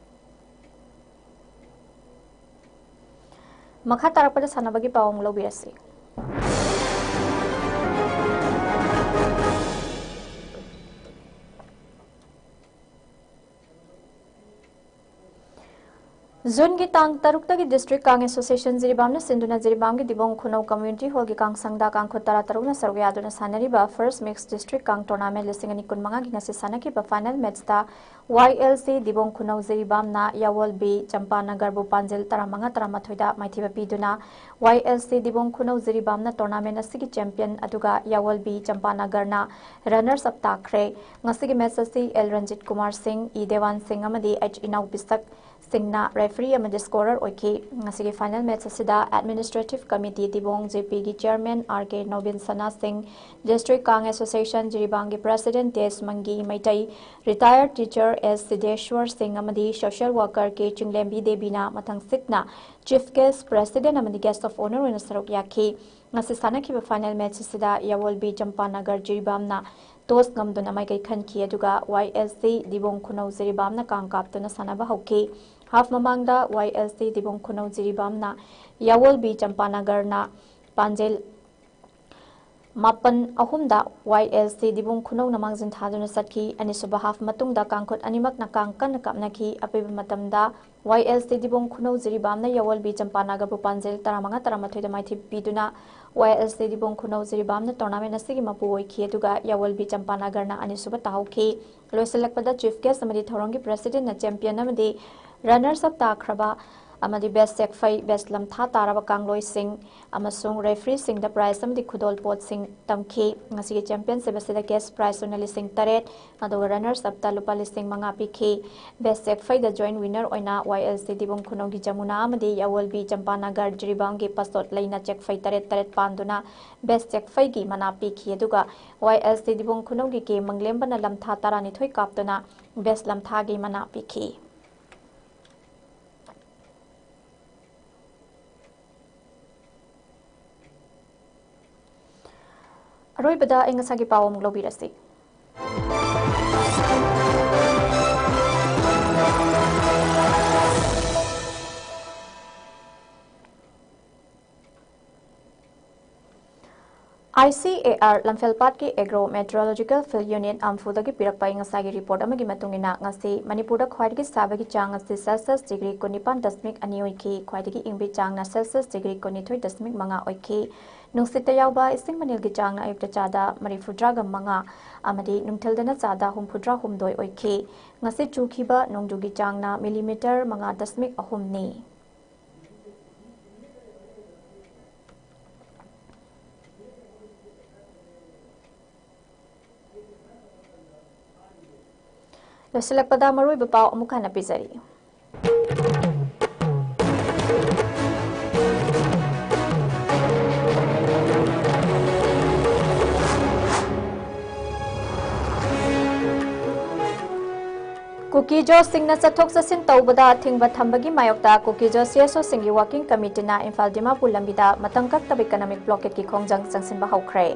ꯃꯈꯥ ꯇꯥꯔꯛꯄꯗ ꯁꯥꯟꯅꯕꯒꯤ ꯄꯥꯎ ꯑꯃꯨꯛ ꯂꯧꯕꯤꯔꯁꯤ꯫ ꯖꯨꯟꯒꯤ ꯇꯥꯡ ꯇꯔꯨꯛꯇꯒꯤ District Kang Association ꯖꯤꯔꯤꯕꯥꯝꯅ ꯁꯤꯟꯗꯨꯅ ꯖꯤꯔꯤꯕꯥꯝꯒꯤ ꯗꯤꯕꯣꯡ ꯈꯨꯅꯧ Community Hallꯒꯤ ꯀꯥꯡ ꯁꯪꯗ ꯀꯥꯡꯈꯨꯠ ꯇꯔꯥ ꯇꯔꯨꯛꯅ ꯁꯔꯨꯛ ꯌꯥꯗꯨꯅ ꯁꯥꯟꯅꯔꯤꯕ First Mix District Kang Tournament ꯂꯤꯁꯤꯡ ꯑꯅꯤ ꯀꯨꯟꯃꯉꯥꯒꯤ ꯉꯁꯤ ꯁꯥꯟꯅꯈꯤꯕ final matchꯇ Y L C ꯗꯤꯕꯣꯡ ꯈꯨꯅꯧ ꯖꯤꯔꯤꯕꯥꯝꯅ ꯌꯥꯋꯣꯜꯕꯤ ꯆꯝꯄꯥꯅꯒꯔꯕꯨ ꯄꯥꯟꯖꯤꯜ ꯇꯔꯥꯃꯉꯥ ꯇꯔꯥꯃꯥꯊꯣꯏꯗ ꯃꯥꯏꯊꯤꯕ ꯄꯤꯗꯨꯅ Y L C ꯗꯤꯕꯣꯡ ꯈꯨꯅꯧ ꯖꯤꯔꯤꯕꯥꯝꯅ tournament ꯑꯁꯤꯒꯤ champion ꯑꯗꯨꯒ ꯌꯥꯋꯣꯜꯕꯤ ꯆꯝꯄꯥꯅꯒꯔꯅ runners up ꯇꯥꯈ꯭ꯔꯦ꯫ ꯉꯁꯤꯒꯤ match ꯑꯁꯤ L ꯔꯟꯖꯤꯠ ꯀꯨꯃꯥꯔ ꯁꯤꯡ, E ꯗꯦꯋꯥꯟ ꯁꯤꯡ ꯑꯃꯗꯤ H ꯏꯅꯥꯎ ꯄꯤꯁꯛ ꯁꯤꯡꯅ referee ꯑꯃꯗꯤ scorer ꯑꯣꯏꯈꯤ꯫ ꯉꯁꯤꯒꯤ final match ꯑꯁꯤꯗ Administrative Committee ꯗꯤꯕꯣꯡ J Pꯒꯤ Chairman R K Nobin ꯁꯅꯥ ꯁꯤꯡ, District Kang Association ꯖꯤꯔꯤꯕꯥꯝꯒꯤ President ꯇꯦꯖ ꯃꯪꯒꯤ Meitei, retired teacher S ꯁꯤꯗꯦꯁ꯭ꯋꯔ ꯁꯤꯡ ꯑꯃꯗꯤ social worker K ꯆꯤꯡꯂꯦꯝꯕꯤ ꯗꯦꯕꯤꯅ ꯃꯊꯪꯁꯤꯠꯅ Chief Guest, President ꯑꯃꯗꯤ Guest of Honour ꯑꯣꯏꯅ ꯁꯔꯨꯛ ꯌꯥꯈꯤ꯫ ꯉꯁꯤ ꯁꯥꯟꯅꯈꯤꯕ final match ꯑꯁꯤꯗ ꯌꯥꯋꯣꯜꯕꯤ ꯆꯝꯄꯥꯅꯒꯔ ꯖꯤꯔꯤꯕꯥꯝꯅ toss ꯉꯝꯗꯨꯅ ꯃꯥꯏꯀꯩ ꯈꯟꯈꯤ, ꯑꯗꯨꯒ Y L C ꯗꯤꯕꯣꯡ ꯈꯨꯅꯧ ꯖꯤꯔꯤꯕꯥꯝꯅ ꯀꯥꯡ ꯀꯥꯞꯇꯨꯅ ꯁꯥꯟꯅꯕ ꯍꯧꯈꯤ꯫ Half ꯃꯃꯥꯡꯗ Y L C ꯗꯤꯕꯣꯡ ꯈꯨꯅꯧ ꯖꯤꯔꯤꯕꯥꯝꯅ ꯌꯥꯋꯣꯜꯕꯤ ꯆꯝꯄꯥꯅꯒꯔꯅ ꯄꯥꯟꯖꯤꯜ ꯃꯥꯄꯟ ꯑꯍꯨꯝꯗ Y L C ꯗꯤꯕꯣꯡ ꯈꯨꯅꯧꯅ ꯃꯥꯡꯖꯤꯟ ꯊꯥꯗꯨꯅ ꯆꯠꯈꯤ꯫ ꯑꯅꯤꯁꯨꯕ half ꯃꯇꯨꯡꯗ ꯀꯥꯡꯈꯨꯠ ꯑꯅꯤꯃꯛꯅ ꯀꯥꯡ ꯀꯟꯅ ꯀꯥꯞꯅꯈꯤ꯫ ꯑꯄꯤꯕ ꯃꯇꯝꯗ Y L C ꯗꯤꯕꯣꯡ ꯈꯨꯅꯧ ꯖꯤꯔꯤꯕꯥꯝꯅ ꯌꯥꯋꯣꯜꯕꯤ ꯆꯝꯄꯥꯅꯒꯔꯕꯨ ꯄꯥꯟꯖꯤꯜ ꯇꯔꯥꯃꯉꯥ ꯇꯔꯥꯃꯥꯊꯣꯏꯗ ꯃꯥꯏꯊꯤꯕ ꯄꯤꯗꯨꯅ Y L C ꯗꯤꯕꯣꯡ ꯈꯨꯅꯧ ꯖꯤꯔꯤꯕꯥꯝꯅ tournament ꯑꯁꯤꯒꯤ ꯃꯄꯨ ꯑꯣꯏꯈꯤ, ꯑꯗꯨꯒ ꯌꯥꯋꯣꯜꯕꯤ ꯆꯝꯄꯥꯅꯒꯔꯅ ꯑꯅꯤꯁꯨꯕ ꯇꯥꯍꯧꯈꯤ꯫ ꯂꯣꯏꯁꯤꯜꯂꯛꯄꯗ Chief Guest ꯑꯃꯗꯤ ꯊꯧꯔꯝꯒꯤ Presidentꯅ champion ꯑꯃꯗꯤ runners up ꯇꯥꯈ꯭ꯔꯕ ꯑꯃꯗꯤ best ꯆꯦꯛꯐꯩ, best ꯂꯝꯊꯥ ꯇꯥꯔꯕ ꯀꯥꯡꯂꯣꯏꯁꯤꯡ ꯑꯃꯁꯨꯡ refereeꯁꯤꯡꯗ prize ꯑꯃꯗꯤ ꯈꯨꯗꯣꯜꯄꯣꯠꯁꯤꯡ ꯇꯝꯈꯤ꯫ ꯉꯁꯤꯒꯤ championship ꯑꯁꯤꯗ cash prize ꯑꯣꯏꯅ ꯂꯤꯁꯤꯡ ꯇꯔꯦꯠ, ꯑꯗꯨꯒ runners upꯇ ꯂꯨꯄꯥ ꯂꯤꯁꯤꯡ ꯃꯉꯥ ꯄꯤꯈꯤ꯫ Best ꯆꯦꯛꯐꯩꯗ joint winner ꯑꯣꯏꯅ Y L C ꯗꯤꯕꯣꯡ ꯈꯨꯅꯧꯒꯤ ꯖꯃꯨꯅꯥ ꯑꯃꯗꯤ ꯌꯥꯋꯣꯜꯕꯤ ꯆꯝꯄꯥꯅꯒꯔ ꯖꯤꯔꯤꯕꯥꯝꯒꯤ ꯄꯁꯣꯠ ꯂꯩꯅ ꯆꯦꯛꯐꯩ ꯇꯔꯦꯠ ꯇꯔꯦꯠ ꯄꯥꯟꯗꯨꯅ best ꯆꯦꯛꯐꯩꯒꯤ ꯃꯅꯥ ꯄꯤꯈꯤ, ꯑꯗꯨꯒ Y L C ꯗꯤꯕꯣꯡ ꯈꯨꯅꯧꯒꯤ ꯀꯦ ꯃꯪꯂꯦꯝꯕꯅ ꯂꯝꯊꯥ ꯇꯔꯥꯅꯤꯊꯣꯏ ꯀꯥꯞꯇꯨꯅ best ꯂꯝꯊꯥꯒꯤ ꯃꯅꯥ ꯄꯤꯈꯤ꯫ ꯑꯔꯣꯏꯕꯗ ꯑꯏꯪ ꯑꯁꯥꯒꯤ ꯄꯥꯎ ꯑꯃꯨꯛ ꯂꯧꯕꯤꯔꯁꯤ꯫ ICAR ꯂꯝꯐꯦꯜꯄꯥꯠꯀꯤ Agro Meteorological Field Unit ꯑꯝꯐꯨꯗꯒꯤ ꯄꯤꯔꯛꯄ ꯑꯏꯪ ꯑꯁꯥꯒꯤ ꯔꯤꯄꯣꯔꯠ ꯑꯃꯒꯤ ꯃꯇꯨꯡ ꯏꯟꯅ, ꯉꯁꯤ ꯃꯅꯤꯄꯨꯔꯗ ꯈ꯭ꯋꯥꯏꯗꯒꯤ ꯁꯥꯕꯒꯤ ꯆꯥꯡ ꯑꯁꯤ Celsius degree ꯀꯨꯟꯅꯤꯄꯥꯟ ꯗꯁꯃꯤꯛ ꯑꯅꯤ ꯑꯣꯏꯈꯤ꯫ ꯈ꯭ꯋꯥꯏꯗꯒꯤ ꯏꯪꯕꯒꯤ ꯆꯥꯡꯅ Celsius degree ꯀꯨꯟꯅꯤꯊꯣꯏ ꯗꯁꯃꯤꯛ ꯃꯉꯥ ꯑꯣꯏꯈꯤ꯫ ꯅꯨꯡꯁꯤꯠꯇ ꯌꯥꯎꯕ ꯏꯁꯤꯡ ꯃꯅꯤꯜꯒꯤ ꯆꯥꯡꯅ ꯑꯌꯨꯛꯇ ꯆꯥꯗ ꯃꯔꯤꯐꯨꯇꯔꯥꯒ ꯃꯉꯥ ꯑꯃꯗꯤ ꯅꯨꯡꯊꯤꯜꯗꯅ ꯆꯥꯗ ꯍꯨꯝꯐꯨꯇꯔꯥ ꯍꯨꯝꯗꯣꯏ ꯑꯣꯏꯈꯤ꯫ ꯉꯁꯤ ꯆꯨꯈꯤꯕ ꯅꯣꯡꯖꯨꯒꯤ ꯆꯥꯡꯅ millimeter ꯃꯉꯥ ꯗꯁꯃꯤꯛ ꯑꯍꯨꯝꯅꯤ꯫ ꯂꯣꯏꯁꯤꯜꯂꯛꯄꯗ ꯃꯔꯨꯑꯣꯏꯕ ꯄꯥꯎ ꯑꯃꯨꯛ ꯍꯟꯅ ꯄꯤꯖꯔꯤ꯫ ꯀꯨꯀꯤꯖꯣꯁꯤꯡꯅ ꯆꯠꯊꯣꯛ ꯆꯠꯁꯤꯟ ꯇꯧꯕꯗ ꯑꯊꯤꯡꯕ ꯊꯝꯕꯒꯤ ꯃꯥꯌꯣꯛꯇ ꯀꯨꯀꯤꯖꯣ CSOꯁꯤꯡꯒꯤ working committeeꯅ ꯏꯝꯐꯥꯜ ꯗꯤꯃꯥꯄꯨꯔ ꯂꯝꯕꯤꯗ ꯃꯇꯝ ꯀꯛꯇꯕ economic blockadeꯀꯤ ꯈꯣꯡꯖꯪ ꯆꯪꯁꯤꯟꯕ ꯍꯧꯈ꯭ꯔꯦ꯫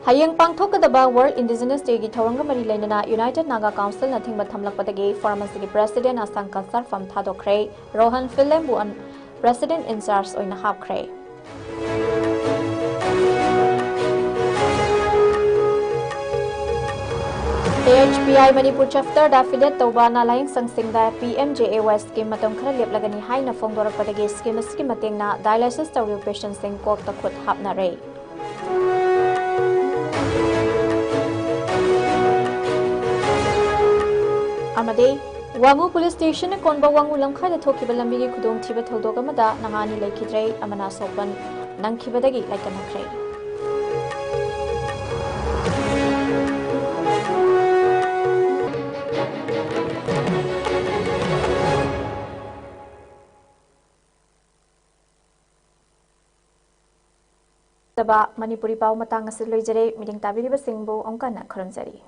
ꯍꯌꯦꯡ ꯄꯥꯡꯊꯣꯛꯀꯗꯕ World Indigenous Dayꯒꯤ ꯊꯧꯔꯝꯒ ꯃꯔꯤ ꯂꯩꯅꯅ United Naga Councilꯅ ꯑꯊꯤꯡꯕ ꯊꯝꯂꯛꯄꯗꯒꯤ forum ꯑꯁꯤꯒꯤ president ꯑꯁꯥꯡꯀ ꯁꯥꯔꯐꯝ ꯊꯥꯗꯣꯛꯈ꯭ꯔꯦ꯫ ꯔꯣꯍꯟ ꯐꯤꯂꯦꯝꯕꯨ ꯑꯟ-, president in charge ꯑꯣꯏꯅ ꯍꯥꯞꯈ꯭ꯔꯦ꯫ AHPI ꯃꯅꯤꯄꯨꯔ chapterꯗ affiliate ꯇꯧꯕ ꯅꯥ ꯂꯥꯌꯦꯡ ꯁꯪꯁꯤꯡꯗ PMJAY scheme ꯃꯇꯝ ꯈꯔ ꯂꯦꯞꯂꯒꯅꯤ ꯍꯥꯏꯅ ꯐꯣꯡꯗꯣꯔꯛꯄꯗꯒꯤ scheme ꯑꯁꯤꯒꯤ ꯃꯇꯦꯡꯅ dialysis ꯇꯧꯔꯤꯕ patientꯁꯤꯡ ꯀꯣꯛꯇ ꯈꯨꯠ ꯍꯥꯞꯅꯔꯦ꯫ ꯑꯃꯗꯤ ꯋꯥꯉꯨ police stationꯅ ꯀꯣꯟꯕ ꯋꯥꯉꯨ ꯂꯝꯈꯥꯏꯗ ꯊꯣꯛꯈꯤꯕ ꯂꯝꯕꯤꯒꯤ ꯈꯨꯗꯣꯡꯊꯤꯕ ꯊꯧꯗꯣꯛ ꯑꯃꯗ ꯅꯍꯥ ꯑꯅꯤ ꯂꯩꯈꯤꯗ꯭ꯔꯦ, ꯑꯃꯅ ꯑꯁꯣꯛꯄ ꯅꯪꯈꯤꯕꯗꯒꯤ ꯂꯥꯏꯀꯠꯅꯈ꯭ꯔꯦ꯫ ꯇꯕ ꯃꯅꯤꯄꯨꯔꯤ ꯄꯥꯎ ꯃꯇꯥꯡ ꯑꯁꯤ ꯂꯣꯏꯖꯔꯦ꯫ ꯃꯤꯠꯌꯦꯡ ꯇꯥꯕꯤꯔꯤꯕꯁꯤꯡꯕꯨ ꯑꯃꯨꯛ ꯍꯟꯅ ꯈꯨꯔꯨꯝꯖꯔꯤ꯫